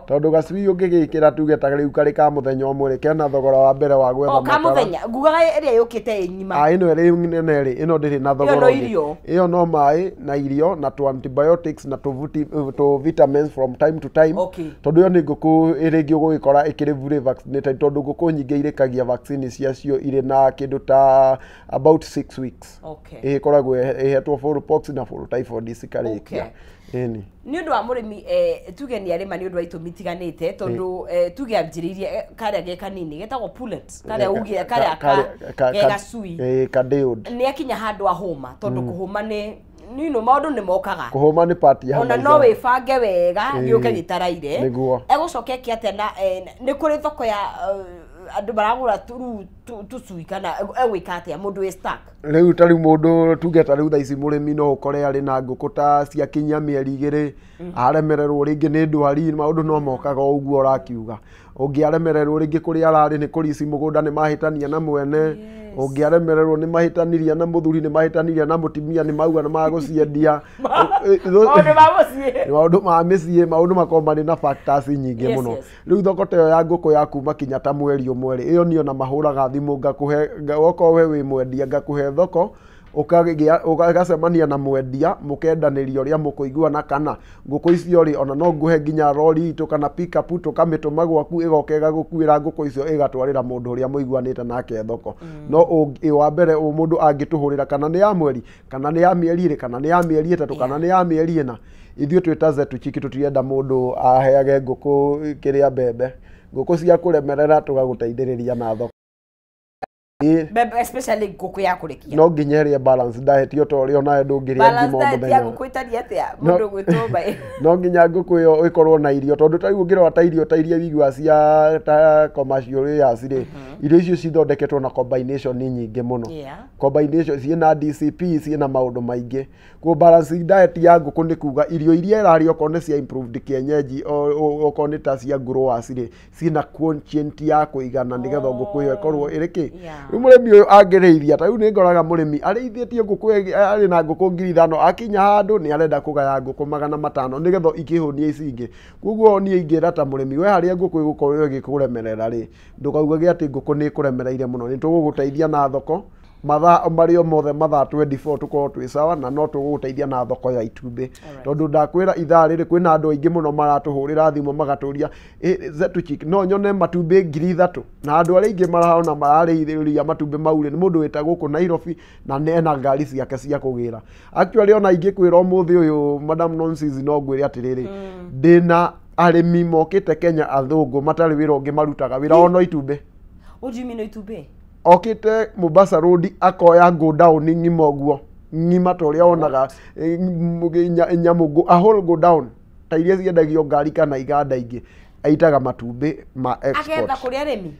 tondũ gacui ũngĩgĩkĩra tuge ta rĩu karĩ ka mũthenya ũmwe rĩ kena thogora wa mbere wa gwetha makara. O ka mũthenya ngugaga ĩrĩa yũkĩte ĩ ng'ima. Ĩno ĩrĩ nene rĩ ĩno ndĩrĩ na thogora ũngĩ. Ĩyo no maĩ na irio na tũ antibiotics na tũ vitamins from time to time. Tondũ ĩyo nĩ ngũkũ ĩrĩngĩ ũgũgĩkora ĩkĩrĩ fully vaccinated tondũ ngũkũ nyingĩ irĩkagia vaccine ciacio irĩ na kĩndũ ta about 6 weeks. Ĩkoragwo ĩhetwo smallpox na full typhoid cikarĩkia. Ĩni nĩ ũndũ wa mũrĩmi tuge nĩ arĩma nĩ ũndũ wa itũmi itiganĩte tondũ tuge anjĩrĩirie karĩa ge kanini getagwo pullet karĩa ugire karĩa ge gacui nĩ akinya handũ ahũma tondũ kũhũma nĩ nino maũndũ nĩ mokaga kũhũma nĩ part ya ona no wĩbange wega gĩũke gĩtaraire egũcoka eke atĩa na nĩ kũrĩ thoko ya andũ maragũra rĩu tũcui kana egwĩka atĩa mũndũ wĩ stuck rĩu ta rĩu mũndũ tuge ta rĩu thaa ici mũrĩmi no ũkore arĩ na ngũkũ ta ciakinyia mĩeri 2 aremererwo rĩngĩ nĩ ndwari maũndũ no mokaga o ũguo ũrakiuga ũngĩ aremererwo rĩngĩ kũrĩa ararĩ nĩ kũrici mũgũnda nĩ mahĩtania na mwene ũngĩ aremererwo nĩ mahĩtanirie na mũthuri nĩ mahĩtanirie na mũtumia nĩ mauga nĩ magũciendia maũndũ ma mũciĩ maũndũ ma mĩciĩ maũndũ makoragwo marĩ na factors nyingĩ mũno rĩu thoko ta ĩyo ya ngũkũ ya kuma kinya ta mweri ũmwe rĩ ĩyo niĩ ona mahũraga thimũ ngakũhe okorwo we wĩ mwendia ngakũhe thoko ũgacemania na mwendia mũkendanĩria ũrĩa mũkũiguana kana ngũkũ icio rĩ ona no ngũhe nginya rori itũ kana pickup tũkamĩtũma gwaku ĩgoka ĩgagũkuĩra ngũkũ icio ĩgatwarĩra mũndũ ũrĩa mũiguanĩte nake thoko no wa mbere mũndũ angĩtũhũrĩra kana nĩ ya mweri kana nĩ ya mĩeri 2 kana nĩ ya mĩeri 3 kana nĩ ya mĩeri 4 ithuĩ twĩ ta Zetu Chiki tũtirenda mũndũ aheage ngũkũ kĩrĩa mbembe ngũkũ cia kũremerera tũgagũteithĩrĩria na thoko Bebe especially ngũkũ ya kũrekia no nginya ĩrĩe balance diet yo to ũrĩa onawe ndũngĩrĩa ngima o mũthenya balance diet ya ngũkũ ĩtariĩ atĩa mũndũ gwĩtwo no nginya ngũkũ ĩyo ĩkorwo na irio tondũ ta rĩu ũngĩrora ta irio ta iria wiguaga cia ta commercial layers rĩ irio icio cithondeketwo na combination nyingĩ mũno combination ciĩna DCP ciĩna maũndũ maingĩ koguo balance diet ya ngũkũ nĩ kuga irio iria ĩrarĩa okorwo nĩ cia improved kienyeji okorwo nĩ ta cia growers rĩ ciĩna quotient ya kũigana nĩgetha ngũkũ ĩyo ĩkorwo ĩrĩ kĩ Rĩu mũrĩmi ũyũ angĩrĩithia ta rĩu nĩ ngoraga mũrĩmi arĩithĩtie ngũkũ arĩ na ngũkũ 5,000 akinya handũ nĩ arenda kũgaya ngũkũ 500 nĩgetha ikĩhũnie ici ingĩ. Koguo niĩ ingĩra ta mũrĩmi we harĩa ngũkũ ĩgũkorwo ĩgĩkũremerera rĩ, ndũkaugage atĩ ngũkũ nĩ ĩkũremereire mũno, nĩ tũgũgũteithia na thoko mathaa marĩa mothe mathaa 24 tũkorwo twĩ sawa, na no tũgũgũteithia na thoko ya itumbĩ. Tondũ ndakwĩra ithaa rĩrĩ kwĩna andũ aingĩ mũno maratũhũrĩra thimũ magatũria Zetu Chick no nyone matumbĩ 3,000 na andũ arĩa aingĩ marahona mararĩithĩria matumbĩ mau rĩ nĩ mũndũ wĩta gũkũ Nairobi na ena ngari ciake cia kũgĩra. Actually ona ingĩkwĩra ũmũthĩ ũyũ Madam Nonsense no ngwĩre atĩrĩrĩ, ndĩna arĩmi mokĩte Kenya athũngũ matarĩ wĩra ũngĩ marutaga wĩra ono itumbĩ. What do you mean itumbĩ? Okite Mombasa Road akoya go down ng'ima ũguo ng'ima ta ũrĩa wonaga nyamũ a whole go down ta iria ciendagio ngari kana iganda ingĩ, aitaga matumbĩ ma export. Agetha kũrĩ arĩmi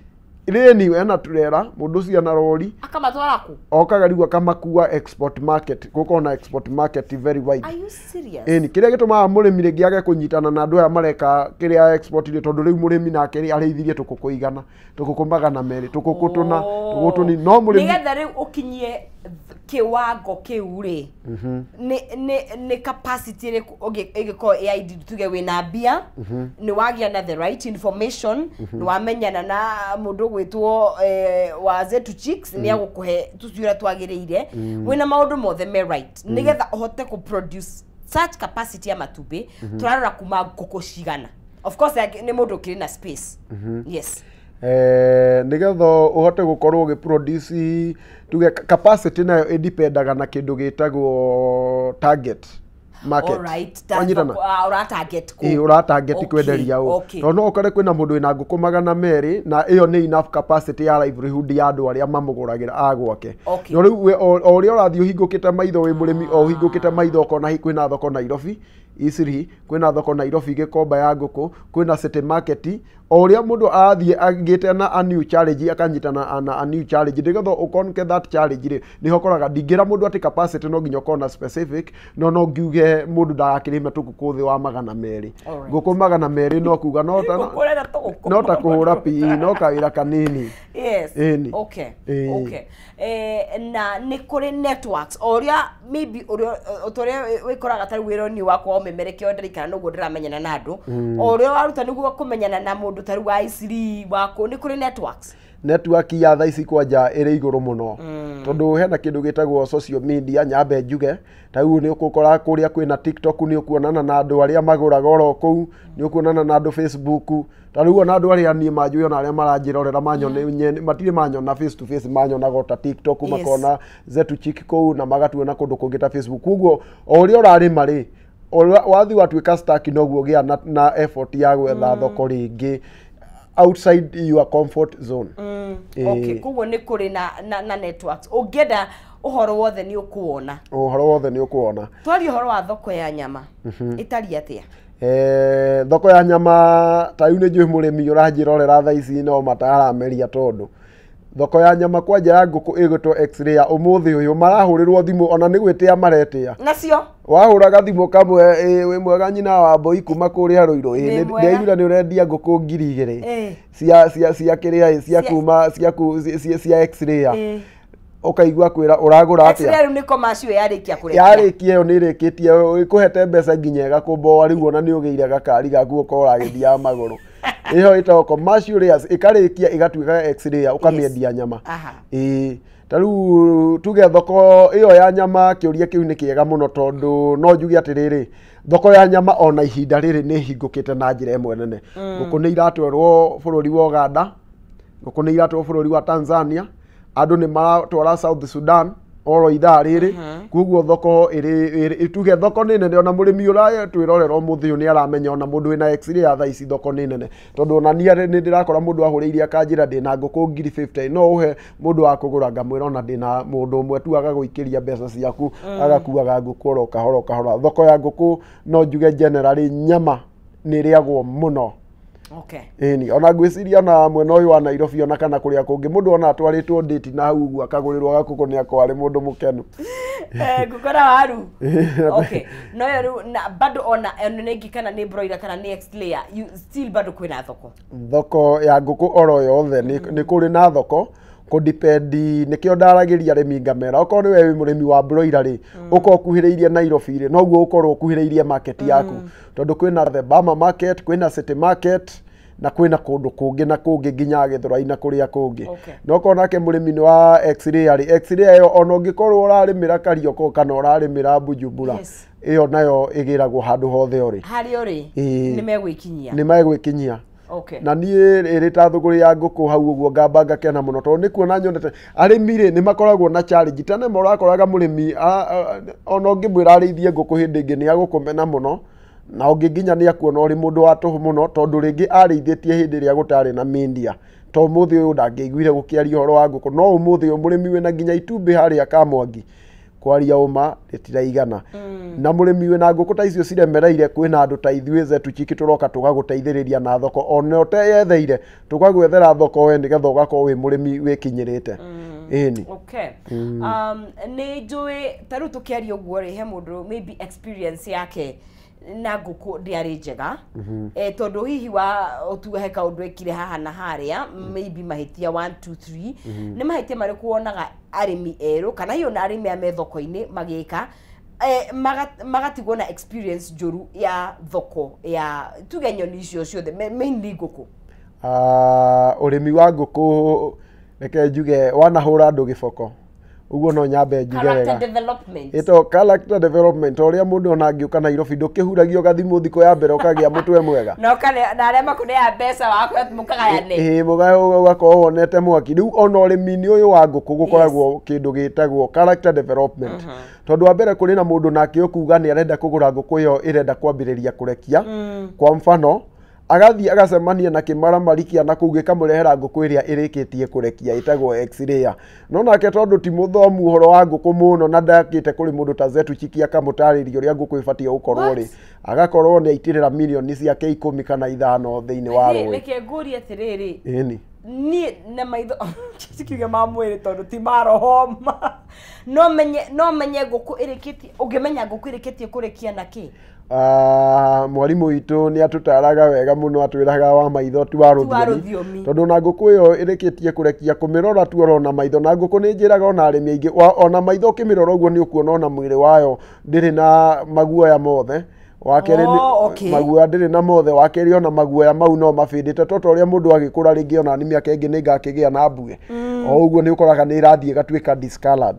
rĩni ena turera mũndũ ũcio na rori akamatwara kũ okaga rĩu akamakua export market, gũkorwo na export market very wide. Are you serious? Ĩni kĩrĩa gĩtũmaga mũrĩmi rĩngĩ age kũnyitana na andũ aya mareka kĩrĩa export rĩ, tondũ rĩu mũrĩmi nake rĩ arĩithirie tũkũkũ 100 tũkũkũ 200 tũkũkũ 4 tũkũkũ tũnini, no mũrĩmi nĩgetha rĩu ũkinyie kiwango kĩu rĩ nĩ capacity ĩrĩkũ ĩngĩkorwo ĩ tuge wĩna mbia, nĩ wagĩa na the right information, nĩ wamenyana na mũndũ ũgwĩtwo wa Zetu Chicks nĩ agũkũhe tũcui ũrĩa twagĩrĩire, wĩna maũndũ mothe me right nĩgetha ũhote kũ produce such capacity ya matumbĩ, tũrarora kuma ngũkũ cigana? Of course nĩ mũndũ ũkĩrĩ na space. Yes. Nĩgetha ũhote gũkorwo ũgĩ produce tuge capacity nayo ĩdipendaga na kĩndũ gĩtagwo target market. Alright, ũra target kũ? Ĩĩ, ũra target kwenderia ũ. Tondũ no ũkore kwĩna mũndũ wĩna ngũkũ 200 na ĩyo nĩ enough capacity ya livelihood ya andũ arĩa mamũgũragĩra a gwake. No rĩu o ũrĩa ũrathiĩ ũhingũkĩte maitho wĩ mũrĩmi, o ũhingũkĩte maitho ũkona kwĩna thoko Nairobi Isiri, kwĩna thoko Nairobi Gĩkomba ya ngũkũ, kwĩna City Market, o ũrĩa mũndũ arathiĩ agĩte na a new challenge akanyitana na a new challenge nĩgetha ũkonke that challenge rĩ, nĩho ũkoraga ndingĩra mũndũ atĩ capacity no nginya ũkorwo na specific, no no ngiuge mũndũ ndagakĩrĩme tũkũkũ thĩ wa 200. Ngũkũ 200 no kuga no ta kũhũra pi no kawĩra kanini. Yes. Okay. Okay. Na nĩ kũrĩ networks o ũrĩa maybe ũrĩa wĩkoraga ta rĩu wĩra-inĩ wakwa ũmemerekia ndĩraikara noguo ndĩramenyana na andũ, o ũrĩa waruta nĩguo kũmenyana na mũndũ ta rĩu wa Isiri wako, nĩ kũrĩ networks. Network ya thaa ici kwanja ĩrĩ igũrũ mũno, tondũ hena kĩndũ gĩtagwo social media. Nyambe njuge ta rĩu nĩ ũgũkora kũrĩa kwĩna TikTok nĩ ũkuonana na andũ arĩa magũraga oro kũu, nĩ ũkuonana na andũ Facebook, ta rĩu ona andũ arĩa niĩ manjũĩ ona arĩa maranjĩrorera manyone matirĩ manyona face to face, manyonaga ta TikTok, makona Zetu Chick kũu na magatuona kũndũ kũngĩ ta Facebook. Koguo o ũrĩa ũrarĩma rĩ, wathi watuĩka stuck noguo gĩa na effort ya gwetha thoko rĩngĩ outside your comfort zone. Okay, koguo nĩ kũrĩ na networks ũngĩenda ũhoro wothe nĩ ũkuona. Ũhoro wothe nĩ ũkuona. Twarie ũhoro wa thoko ya nyama ĩtariĩ atĩa? Thoko ya nyama ta rĩu nĩ njũĩ mũrĩmi ũranjĩrorera thaa ici no matarameria, tondũ thoko ya nyama kwanja ya ngũkũ ĩgwĩtwo X-ray ya ũmũthĩ ũyũ marahũrĩrwo thimũ ona nĩ gwĩtĩa maretĩa. Nacio wahũraga thimũ kamwe, wĩ mwega nyina wa mboi kuma kũrĩa Rũirũ, ndĩraigua nĩ ũrendia ngũkũ 2,000 cia kĩrĩa cia kuma cia X-ray, ũkaigua kwĩra ũragũra atĩa? X-ray rĩu nĩ commercial yarĩkia kũrekia. Yarĩkia ĩyo nĩ ĩrĩkĩtie ĩkũhete mbeca nginya ĩgakũmboa rĩu ona nĩ ũgĩire gakari gaku ũkorwo ũragĩthiaga magũrũ. Ĩyo ĩtagwo commercial layers, ĩkarĩkia ĩgatuĩka X-ray ũkamĩendia nyama. Ĩĩ, ta rĩu tuge thoko ĩyo ya nyama, kĩũria kĩu nĩ kĩega mũno tondũ no njuge atĩrĩrĩ, thoko ya nyama ona ihinda rĩrĩ nĩ ĩhingũkĩte na njĩra ĩmwe nene. Ngũkũ nĩ iratwarwo bũrũri wa Uganda, ngũkũ nĩ iratwarwo bũrũri wa Tanzania, andũ nĩ maratwara South Sudan oro ithaa rĩrĩ. Koguo thoko ĩrĩ tuge thoko nĩ nene, ona mũrĩmi ũratwĩrorera ũmũthĩ ũyũ nĩ aramenya ona mũndũ wĩna X-ray ya thaa ici thoko nĩ nene, tondũ ona niĩ nĩ ndĩrakora mũndũ ahũrĩirie akanjĩra ndĩna ngũkũ 50,000 no ũhe mũndũ wa kũgũra, ngamwĩra ona ndĩna mũndũ ũmwe tu agagũikĩria mbeca ciaku agakuaga ngũkũ oro kahora kahora. Thoko ya ngũkũ no njuge generally nyama nĩ ĩrĩagwo mũno. Okay. Ĩni ona ngwĩciria na mwena ũyũ wa Nairobi ona kana kũrĩa kũngĩ mũndũ ona atwarĩtwo date na hau ũguo akagũrĩrwo gakũkũ nĩ akorwo arĩ mũndũ mũkenu. Ngũkũ na waru. Okay. No yo rĩu na bado ona nĩ kana nĩ broiler kana nĩ X-layer, you still bado kwĩna thoko. Thoko ya ngũkũ oro yothe nĩ kũrĩ na thoko. Kũdipendi nĩkĩo ndaragĩria arĩmi ngamera okorwo nĩwe wĩ mũrĩmi wa broiler rĩ, ũkorwo ũkuhĩrĩirie Nairobi rĩ, noguo ũkorwo ũkuhĩrĩirie market yaku, tondũ kwĩna the Bama market, kwĩna City market, na kwĩna kũndũ kũngĩ na kũngĩ nginya Gĩthũrai na kũrĩa kũngĩ. No okorwo nake mũrĩmi nĩ wa X-ray rĩ, X-ray ĩyo ona ũngĩkorwo ũrarĩmĩra Karioko kana ũrarĩmĩra Bujumbura, ĩyo nayo ĩgĩragwo handũ hothe ũrĩ. Harĩa ũrĩ nĩ megwĩkinyia. Nĩ megwĩkinyia. Na niĩ ĩrĩ ta thũgũrĩ ya ngũkũ hau ũguo ngamba ngakena mũno, tondũ nĩ kuona nyonete arĩmi rĩ nĩ makoragwo na challenge. Tene ũrakoraga mũrĩmi ona ũngĩmwĩra arĩithie ngũkũ hĩndĩ ĩngĩ nĩ agũkũmena mũno, na ũngĩ nginya nĩ akuona ũrĩ mũndũ wa tũhũ mũno, tondũ rĩngĩ arĩithĩtie hĩndĩ ĩrĩa gũtarĩ na media. To ũmũthĩ ũyũ ndangĩaiguire gũkĩaria ũhoro wa ngũkũ, no ũmũthĩ ũyũ mũrĩmi wĩna nginya itumbĩ harĩa Kamwangi, kwaria ũma rĩtiraigana. Na mũrĩmi wĩna ngũkũ ta icio ciremereire, kwĩna andũ ta ithuĩ Zetu Chiki tũroka tũgagũteithĩrĩria na thoko, ona ũteyetheire tũgagwethera thoko we, nĩgetha ũgakorwo wĩ mũrĩmi wĩkinyĩrĩte. Ĩni. Nĩ njũĩ ta rĩu tũkĩaria ũguo rĩ, he mũndũ maybe experience yake na ngũkũ ndĩarĩ njega, tondũ hihi wa ũtuge he kaũndũ ekire haha na harĩa, maybe mahĩtia 1 2 3. Nĩ mahĩtia marĩkũ wonaga arĩmi erũ kana hihi ona arĩmi aya me thoko-inĩ magĩka, magatigwo na experience njũru ya thoko ya tuge nyoni icio ciothe, mainly ngũkũ? Ah, ũrĩmi wa ngũkũ, reke njuge wanahũra andũ gĩboko ũguo, no nyambe njuge Character wega. development. Ĩto character development, ũrĩa mũndũ ona angĩũka Nairobi ndũkĩhuragio gathimũ thikũ ya mbere ũkagĩa mũtwe mwega. Na ũkane na arĩa makũneaga mbeca wakwa mũkagayane. Ĩĩ, ũgakorwo wonete mwaki. Rĩu ona ũrĩmi-inĩ ũyũ wa ngũkũ gũkoragwo kĩndũ gĩtagwo character development, tondũ wa mbere kũrĩ na mũndũ nake ũkuga nĩ arenda kũgũra ngũkũ ĩyo ĩrenda kwambĩrĩria kũrekia. Kwa mfano agathiĩ agacemania na kĩmaramari kĩa na kũu gĩkamũrehera ngũkũ ĩrĩa ĩrĩkĩtie kũrekia ĩtagwo X-ray, no nake tondũ ti mũthomu ũhoro wa ngũkũ mũno na ndakĩte kũrĩ mũndũ ta Zetu Chiki akamũtarĩria ũrĩa ngũkũ ĩbatiĩ gũkorwo rĩ, agakorwo nĩ aitĩrĩra mirioni ciake 15 thĩinĩ wa rũĩ. Reke ngũrie atĩrĩrĩ. Ĩni. Niĩ na maitho kiuge ma mwĩrĩ, tondũ ti ma roho ma, no menye ngũkũ ĩrĩkĩtie, ũngĩmenya ngũkũ ĩrĩkĩtie kũrekia na kĩ? Ah, mwarimũ witũ nĩ atũtaraga wega mũno, atwĩraga wa maitho ti wa Ti wa rũthiomi. Rũthiomi. Tondũ ona ngũkũ ĩyo ĩrĩkĩtie kũrekia kũmĩrora tu oro na maitho, na ngũkũ nĩ njĩraga ona arĩmi aingĩ ona maitho ũkĩmĩrora ũguo nĩ ũkuona ona mwĩrĩ wayo ndĩrĩ na maguoya mothe. Wakerĩ maguoya ndĩrĩ na mothe. Wakerĩ ona maguoya mau no mabĩndĩte, to ta ũrĩa mũndũ agĩkũra rĩngĩ ona nĩ mĩaka ĩngĩ nĩ ngakĩgĩa na mbuĩ, o ũguo nĩ ũkoraga nĩ ĩrathiĩ ĩgatuĩka discolored.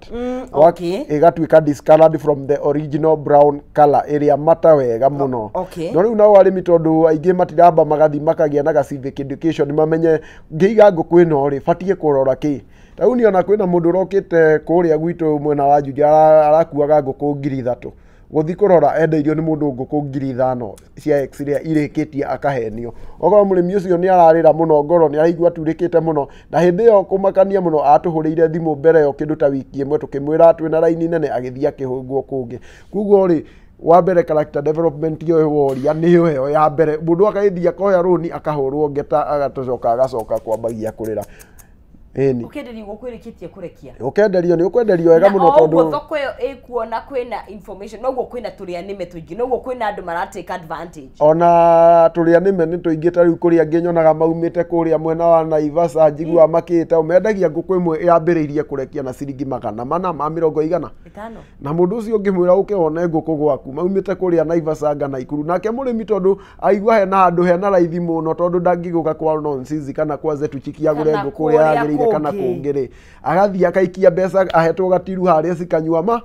Ĩgatuĩka discolored from the original brown color ĩrĩa mata wega mũno. No rĩu nao arĩmi, tondũ aingĩ matiramba magathiĩ makagĩa na ga civic education mamenye ngĩiga ngũkũ ĩno rĩ batiĩ kũrora kĩ. Ta rĩu niĩ ona kwĩna mũndũ ũrokĩte kũrĩa gwitũ mwena wa Juja, arakuaga ngũkũ 3000, gũthiĩ kũrora endeirio nĩ mũndũ ngũkũ 5000 cia X-ray irĩkĩtie, akahenio. Okorwo mũrĩmi ũcio nĩ ararĩra mũno ngoro, nĩ araigua aturĩkĩte mũno, na hĩndĩ ĩyo kũmakania mũno atũhũrĩire thimũ mbere ĩyo kĩndũ ta wiki ĩmwe tũkĩmwĩra twĩna raini nene, agĩthiĩ akĩhũngwo kũngĩ. Koguo rĩ, wa mbere character development ĩyo woria nĩyo ĩyo ya mbere. Mũndũ akagĩthiĩ akoya rũni akahũrwo ngeta, agatocoka agacoka kwambagia kũrĩra. Ĩni. Ũkenderio ngũkũ ĩrĩkĩtie kũrekia. Ũkenderio, nĩ ũkwenderio wega Na mũno o ũguo tondũ thoko ĩyo ĩkuona kwĩna information, noguo kwĩna tũrĩa nĩme tũingĩ, noguo kwĩna andũ mara take advantage. Ona tũrĩa nĩme nĩ tũingĩ. Ta rĩu kũrĩa angĩ nyonaga maumĩte kũrĩa mwena wa Naivasha, njiguaga makĩte mendagia ngũkũ ĩmwe yambĩrĩirie kũrekia na ciringi magana mana ma mĩrongo igana ĩtano. Na mũndũ ũcio ũngĩmwĩra ũke wone ngũkũ gwaku, maumĩte kũrĩa Naivasha anga Naikuru. Nake mũrĩmi tondũ aigua hena handũ hena raithi mũno, tondũ ndangĩgũka kwa Nonsizi kana kwa Zetu Chiki agũre Kana ngũkũ ũrĩa kũrĩa yagĩrĩire kana kũngĩ. Kũngĩ rĩ, agathiĩ akaikia mbeca ahetwo gatiru harĩa cikanyua ma.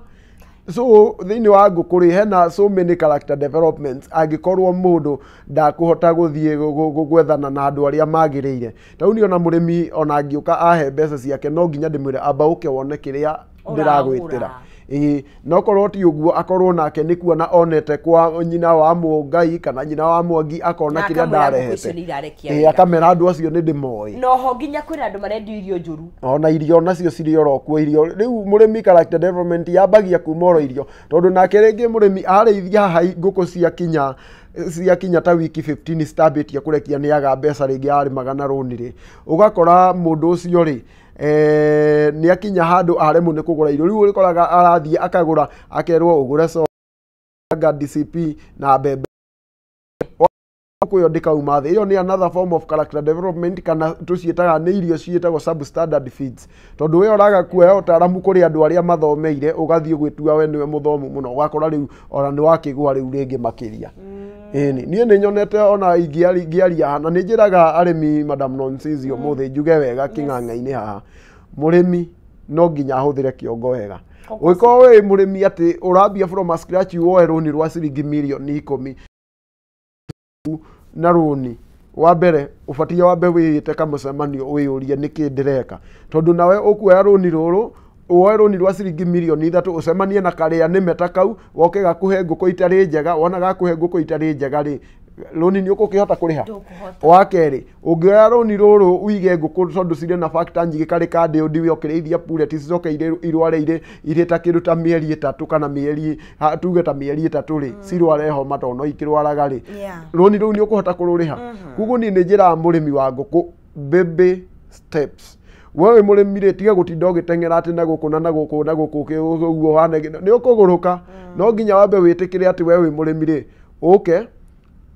So thĩinĩ wa ngũkũ rĩ, hena so many character developments angĩkorwo mũndũ ndakũhota gũthiĩ gwethana na andũ arĩa magĩrĩire. Ta rĩu niĩ ona mũrĩmi ona angĩũka ahe mbeca ciake, no nginya ndĩmwĩre amba ũke wone kĩrĩa ndĩragwĩtĩra. Ĩĩ, no korwo ti ũguo, akorwo nake nĩ kuona onete kwa nyina wa Mũngai kana nyina wa Mwangi, akona Na kĩrĩa akamwĩra ngũkũ icio ndarehete. nĩ irarekia Ĩĩ, wega. akamera andũ acio nĩ ndĩmoĩ. Na oho nginya kwĩna andũ marendio irio njũru. Ona irio nacio cirĩ oro kuo. Irio rĩu, mũrĩmi character development yambagia kuma oro irio, tondũ nake rĩngĩ mũrĩmi arĩithia haha ngũkũ ciakinya ta wiki 15 citambĩtie kũrekia, nĩ aga mbeca rĩngĩ arĩmaga na rũni rĩ, ũgakora mũndũ ũcio rĩ, nĩ akinya handũ aremwo nĩ kũgũra irio. Rĩu ũrĩkoraga arathiĩ akagũra, akerwo ũgũre soya, DCP na mbembe. Ngũkũ ĩyo ndĩkauma thĩ. Ĩyo nĩ another form of character development, kana tũciĩtaga nĩ irio ciĩtagwo substandard feeds, tondũ we ũraga kuoya ũtaaramu kũrĩ andũ arĩa mathomeire, ũgathiĩ gwĩtua we nĩwe mũthomu mũno, ũgakora rĩu ona nĩ wakĩgũa rĩu rĩngĩ makĩria. Ĩni niĩ nĩ nyonete ona ingĩaria, na nĩ njĩraga arĩmi, Madam Nonsizi, ũmũthĩ njuge wega kĩng'ang'a-inĩ haha, mũrĩmi no nginya ahũthĩre kĩongo wega. Ũngĩkorwo wĩ mũrĩmi atĩ ũrambia from a scratch, woe rũni rwa ciringi mirioni 10 na rũni wa mbere ũbatiĩ wambe wĩĩte kamũcemanio, wĩyũrie nĩkĩ ndĩreka, tondũ nawe ũkuoya rũni rũrũ, woe rũni rwa ciringi mirioni 3, ũcemanie na karĩa nĩme ta kau goke gakũhe ngũkũ itarĩ njega. Wona gakũhe ngũkũ itarĩ njega rĩ, rũni nĩ ũgũkĩhota kũrĩha? Wa kerĩ, ũngĩoya rũni rũrũ ũige ngũkũ tondũ cirĩ na factor nyingĩ, karĩ ka ndĩũndi we ũkĩrĩithia pullet cicoke irware irĩ ta kĩndũ ta mĩeri 3 kana mĩeri tuge ta mĩeri 3 rĩ, cirware homa tondũ no ikĩrwaraga rĩ, rũni rũu nĩ ũkũhota kũrũrĩha? Koguo niĩ nĩ njĩraga mũrĩmi wa ngũkũ, baby steps. We wĩ mũrĩmi rĩ, tiga gũtinda ũgĩteng'era atĩ na gũkũ na gũkũ na gũkũ ũguo ũhane nĩ ũkũgũrũka. No nginya wambe wĩtĩkĩre atĩ we wĩ mũrĩmi rĩ, ũke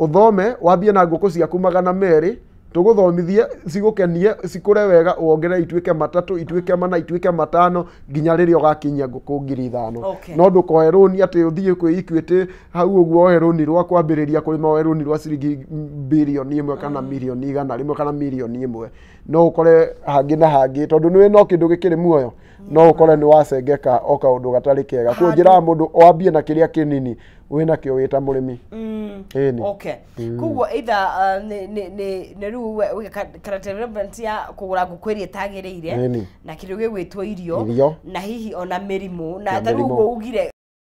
ũthome, wambie na ngũkũ ciaku 200, tũgũthomithie cigũkenie, cikũre wega, wongerere ituĩke 3, ituĩke 4, ituĩke 5, nginya rĩrĩa ũgakinyia ngũkũ 5,000. No ndũkoe rũni atĩ ũthiĩ kwĩ Equity hau ũguo, woe rũni rwa kwambĩrĩria kũrĩma, woe rũni rwa ciringi birioni 1 kana mirioni 100 kana mirioni 1, no ũkore hangĩ na hangĩ, tondũ nĩwe no kĩndũ gĩkĩrĩ muoyo, no ũkore nĩ wacengeka o kaũndũ gatarĩ kega. Koguo njĩraga mũndũ wambie na kĩrĩa kĩnini wĩnakĩo wĩ ta mũrĩmi. Ĩni. Okay, koguo either nĩ rĩu character development ya kũgũra ngũkũ ĩrĩa ĩtagĩrĩire na kĩndũ gĩgwĩtwo irio, Irio. na hihi ona mĩrimũ na Na ta rĩu mĩrimũ. ũguo ugire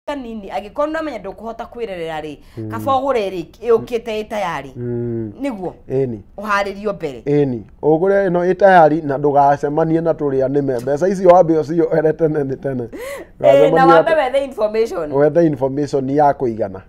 kanini, angĩkorwo nĩwamenya ndũkũhota kwĩrerera rĩ, kaba ũgũre ĩrĩ ĩũkĩte ĩ tayari, nĩguo Ĩni. ũharĩrio mbere. Ĩni, ũgũre ĩno ĩ tayari na ndũgacemanie na tũrĩa nĩme. Mbeca icio wambe ũcioere tene nĩ tene. Na wambe wethe information. Wethe information ya kũigana.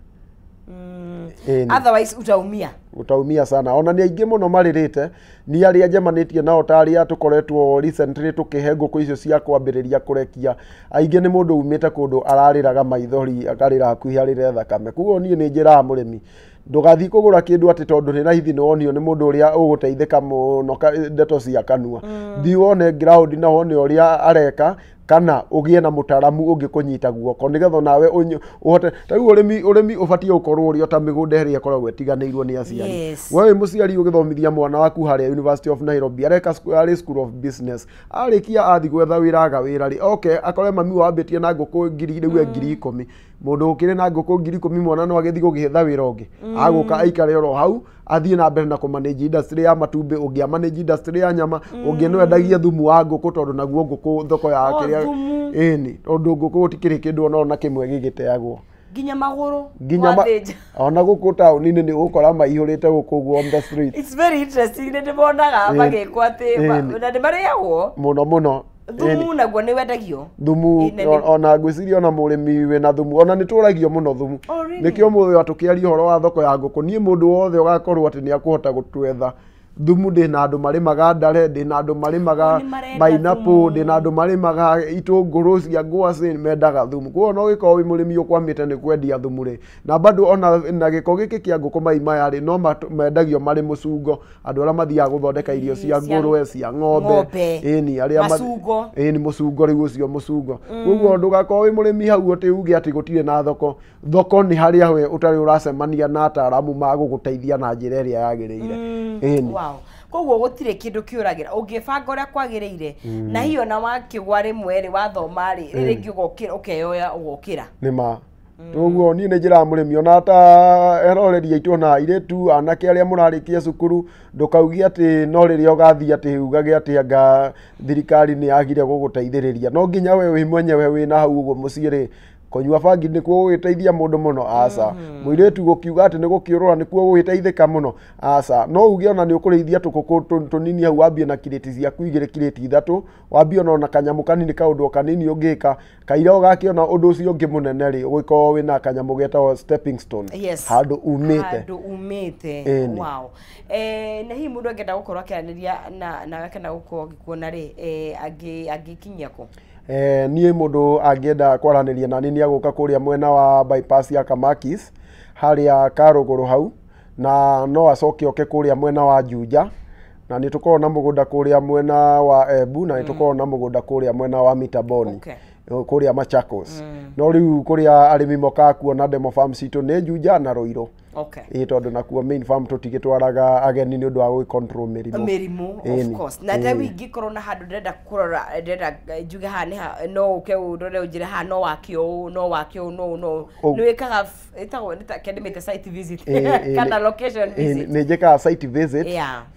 Ĩni. Otherwise utaumia. Utaumia sana. Ona nĩ aingĩ mũno marĩrĩte, nĩ arĩa njemanĩtie nao ta arĩa tũkoretwo recently tũkĩhe ngũkũ icio cia kwambĩrĩria kũrekia, aingĩ nĩ mũndũ umĩte kũndũ ararĩraga maithori, akarĩra hakuhĩ arĩre thakame. Koguo niĩ nĩ njĩraga mũrĩmi, ndũgathiĩ kũgũra kĩndũ atĩ tondũ nĩ raithi, nĩ wonio nĩ mũndũ ũrĩa ũgũteithĩka mũno ndeto cia kanua. Thiĩ wone ground na wone ũrĩa areka, kana ũgĩe na mũtaramu ũngĩ kũnyita guoko nĩgetha nawe ũhote. Ta rĩu ũrĩmi ũbatiĩ gũkorwo ũrĩ o ta mĩgũnda ĩrĩa ĩkoragwo ĩtiganĩirwo nĩ aciari. We wĩ mũciari ũgĩthomithia mwana waku harĩa University of Nairobi, areka arĩ School of Business, arĩkia athiĩ gwetha wĩra, aga wĩra rĩ, okay, akore mami wambĩtie na ngũkũ ngiri, rĩu e 10,000. Mũndũ ũkĩrĩ na ngũkũ 10,000, mwana no agĩthiĩ gũgĩetha wĩra ũngĩ, agũka aikare oro hau, athiĩ na mbere na kũmanage industry ya matumbĩ, ũngĩ amanage industry ya nyama, ũngĩ no endagie thumu wa ngũkũ, tondũ naguo ngũkũ thoko ya Oh, kĩrĩa thumu. Ĩni, tondũ ngũkũ gũtikĩrĩ kĩndũ ona kĩmwe gĩgĩteagwo. Nginya magũrũ nginya wathĩnja. Ona gũkũ taũni-inĩ nĩ ũgũkora maihũrĩte gũkũ ũguo on the street. It's very interesting, nĩ ndĩmonaga magĩkwo atĩ na nĩ marĩagwo. Mũno mũno. Thumu naguo nĩ wendagio. Thumu. Ona ngwĩciria ona mũrĩmi wĩna thumu, ona nĩ tũragio mũno thumu. Oh, really? Nĩkĩo mũthĩ wa tũkĩaria ũhoro wa thoko ya ngũkũ, niĩ mũndũ wothe ũgakorwo atĩ nĩ akũhota gũtwetha thumu, ndĩna andũ marĩmaga ndare, ndĩna andũ marĩmaga Oh, nĩ marenda pineapple, thumu. ndĩna andũ marĩmaga itũngũrũ cia ngwacĩ, mendaga thumu. Koguo no ũgĩkorwo wĩ mũrĩmi ũkwamĩte nĩ kwendia thumu rĩ, na bado ona na gĩko gĩkĩ kĩa ngũkũ, mai maya rĩ, no mendagio marĩ mũcungo, andũ arĩa mathiaga gũthondeka irio cia cia ngũrwe, cia ng'ombe. Ng'ombe. Ĩni, arĩa Macungo. Ĩni, mũcungo rĩu ũcio mũcungo. Koguo ndũgakorwo wĩ mũrĩmi hau atĩ uge atĩ gũtirĩ na thoko. Thoko nĩ harĩa we ũtarĩ ũracemania na ataaramu ma gũgũteithia na njĩra ĩrĩa yagĩrĩire. Ĩni. Wow, koguo gũtirĩ kĩndũ kĩũragĩra ũngĩbanga ũrĩa kwagĩrĩire, na hiyo ona wakĩgwa rĩmwe rĩ, wathoma rĩ, rĩngĩ ũgokĩra, ũkeyoya ũgokĩra. Nĩ ma. Koguo niĩ nĩ njĩraga mũrĩmi, ona ta eroreri aitũ, ona airĩtu anake arĩa mũrarĩkia cukuru, ndũkauge atĩ no rĩrĩa ũgathiĩ atĩ ugage atĩ anga thirikari nĩ yagire gũgũteithĩrĩria. No nginya we wĩ mwenyewe wĩna hau ũguo mũciĩ rĩ, kũnyua bangi nĩkuo gũgĩteithia mũndũ mũno? Aca. Mũirĩtu gũkiuga atĩ nĩ gũkĩũrũra nĩkuo gũgĩteithĩka mũno? Aca. No uge ona nĩ ũkũrĩithia tũkũkũ tũnini hau, wambie na kirĩti ciaku 2, kirĩti 3, wambie ona kanyamũ kanini, kaũndũ o kanini ũngĩka kaira ũgakĩona ũndũ ũcio ũngĩ mũnene rĩ, ũgĩkorwo wĩna kanyamũ getagwo stepping stone, handũ umĩte. Handũ umĩte. Ĩni. Wow. Na hihi mũndũ angĩenda gũkorwo akĩaranĩria na nawe kana gũkorwo agĩkuona rĩ, angĩkinyia kũ? Niĩ mũndũ angĩenda kwaranĩria nani, nĩ agũka kũrĩa mwena wa bypass ya Kamakis, harĩa Karũgũrũ hau. Na no acoke oke kũrĩa mwena wa Juja, na nĩ tũkoragwo na mũgũnda kũrĩa mwena wa Embu, na nĩ tũkoragwo na mũgũnda kũrĩa mwena wa Mitaboni, kũrĩa Machakos. No rĩu kũrĩa arĩmi mokaga kuona demo farm citũ nĩ Juja na Ruiru. Ĩĩ, tondũ nakuo main farm tũtigĩtwaraga ageni nĩ ũndũ wa gũ control mĩrimũ. Mĩrimũ, of course. Na ta rĩu ingĩkorwo na handũ ndĩrenda kũrora, ndĩrenda njuge haha nĩ no ũke ũndore ũnjĩre haha no wake ũũ, no wake ũũ, no no. Nĩ wĩkaga ĩtagwo nĩ ta kĩndĩmĩte site visit kana location visit. Nĩ njĩkaga site visit.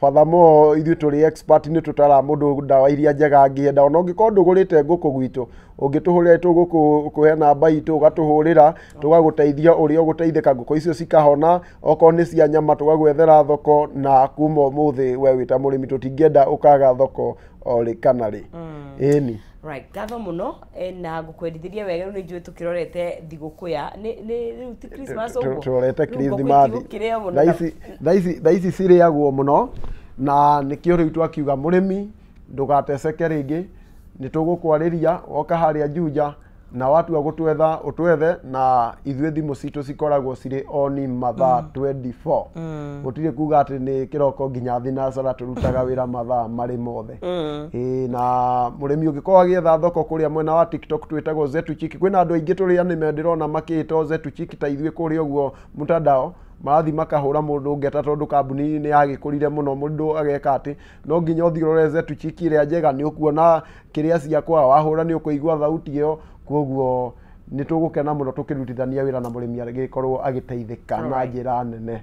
Furthermore, ithuĩ tũrĩ expert, nĩ tũtaraga mũndũ ndawa iria njega angĩenda. Ona ũngĩkorwo ndũgũrĩte ngũkũ gwitũ, ũngĩtũhũrĩra tũgũkũhe namba itũ, ũgatũhũrĩra, tũgagũteithia ũrĩa ũgũteithĩka, ngũkũ icio cikahona. Okorwo nĩ cia nyama tũgagwethera thoko, na kuma ũmũthĩ we wĩ ta mũrĩmi tũtingĩenda ũkaga thoko o rĩ kana rĩ. Ĩni. Right, ngatho mũno na ngũkwendithĩria wega. Rĩu nĩ njũĩ tũkĩrorete thigũkũ ya nĩ rĩu ti Christmas ũguo, tũrorete Christmas. Thaa ici cirĩagwo mũno, na nĩkĩo rĩu twakiuga mũrĩmi ndũgateceke rĩngĩ, nĩ tũgũkwarĩria woka harĩa Juja, na watua gũtwetha ũtwethe, na ithuĩ thimũ citũ cikoragwo cirĩ on mathaa 24. Gũtirĩ kuga atĩ nĩ kĩroko nginya thinacara, tũrutaga wĩra mathaa marĩ mothe. Ĩĩ, na mũrĩmi ũngĩkorwo agĩetha thoko kũrĩa mwena wa TikTok twĩtagwo Zetu Chick. Kwĩna andũ aingĩ tũrĩa nĩme ndĩrona makĩĩtwo Zetu Chick ta ithuĩ kũrĩa ũguo mtandao, marathi makahũra mũndũ ngeta, tondũ kambuni nĩ yagĩkũrire mũno, mũndũ ageka atĩ no nginya ũthiĩ ũrore Zetu Chick ĩrĩa njega, nĩ ũkuona kĩrĩa ciakwa wahũra nĩ ũkũigua thauti ĩyo. Koguo nĩ tũgũkena mũno tũkĩrutithania wĩra na mũrĩmi agĩkorwo agĩteithĩka na njĩra nene.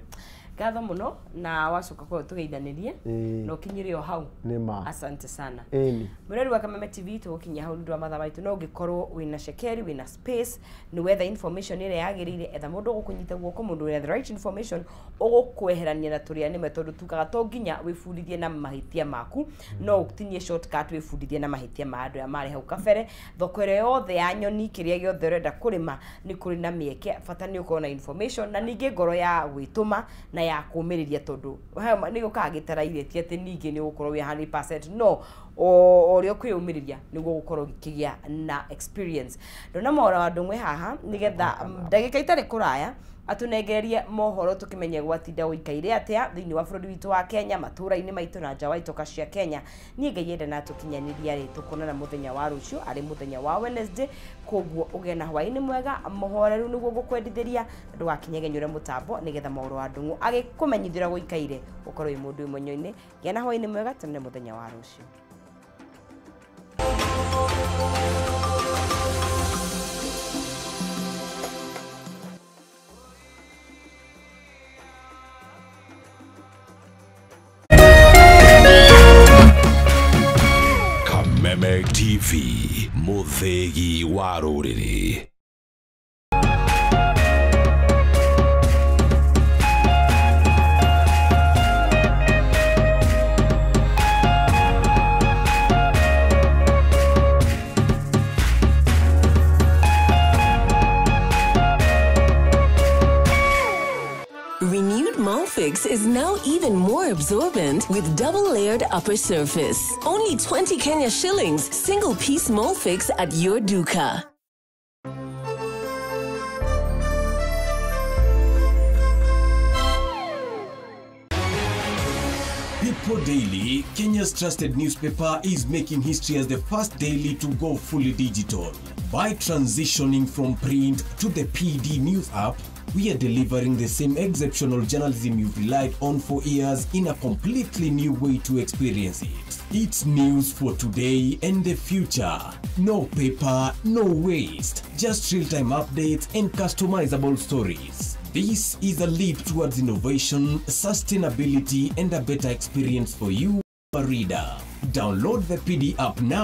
Ngatho mũno, na wacoka kwa tũgeithanĩrie na ũkinyire o hau. Asante sana. Mũrori wa Kameme TV, tũgũkinyia hau nĩ ũndũ wa mathaa maitũ. No ũngĩkorwo wĩna cekeri, wĩna space, nĩ wetha information ĩrĩa yagĩrĩire, etha mũndũ ũgũkũnyita guoko, mũndũ wĩna the right information ũgũkweherania na tũrĩa nĩme, tondũ tugaga to nginya wĩbundithie na mahĩtia maku, no ũtinie shortcut wĩbundithie na mahĩtia ma andũ aya marĩ hau kabere. Thoko ĩrĩa yothe ya nyoni, kĩrĩa gĩothe ũrenda kũrĩma, nĩ kũrĩ na mĩeke, bata nĩ ũkorwo na information na ningĩ ngoro ya gwĩtũma na ya kũmĩrĩria, tondũ nĩ gũkaga gĩtaraire, ti atĩ ningĩ nĩ ũgũkorwo wĩ 100%, no ũrĩa ũkwĩyũmĩrĩria nĩguo ũgũkorwo ũkĩgĩa na experience. Ndona mohoro wa Ndung'we haha, nĩgetha ndagĩka itarĩ kũraya atũnengererie mohoro tũkĩmenye gwatinda gũikaire atĩa thĩinĩ wa bũrũri witũ wa Kenya, matũũra-inĩ maitũ na nja wa itoka cia Kenya. Niĩ Ngai enda na tũkinyanĩria rĩ, tũkonana mũthenya wa rũciũ arĩ mũthenya wa Wednesday. Koguo ũgĩe na hwaĩ-inĩ mwega mũhoreru, nĩguo ngũkwendithĩria ndũgakinyegenyũre mũtambo, nĩgetha mohoro wa Ndung'u agĩkũmenyithĩra gũikaire ũkorwo wĩ mũndũ ũmenyo-inĩ. Gĩa na hwaĩ-inĩ mwega, tũnene mũthenya wa rũciũ. Kameme TV, mũthĩgi wa rũrĩrĩ. Renewed Molfix is now even more absorbent with double-layered upper surface. Only 20 Kenya shillings, single-piece Molfix at your duka. People Daily, Kenya's trusted newspaper, is making history as the first daily to go fully digital. By transitioning from print to the PD News app, we are delivering the same exceptional journalism you've relied on for years in a completely new way to experience it. It's news for today and the future. No paper, no waste. Just real-time updates and customizable stories. This is a leap towards innovation, sustainability, and a better experience for you, a reader. Download the PD app now.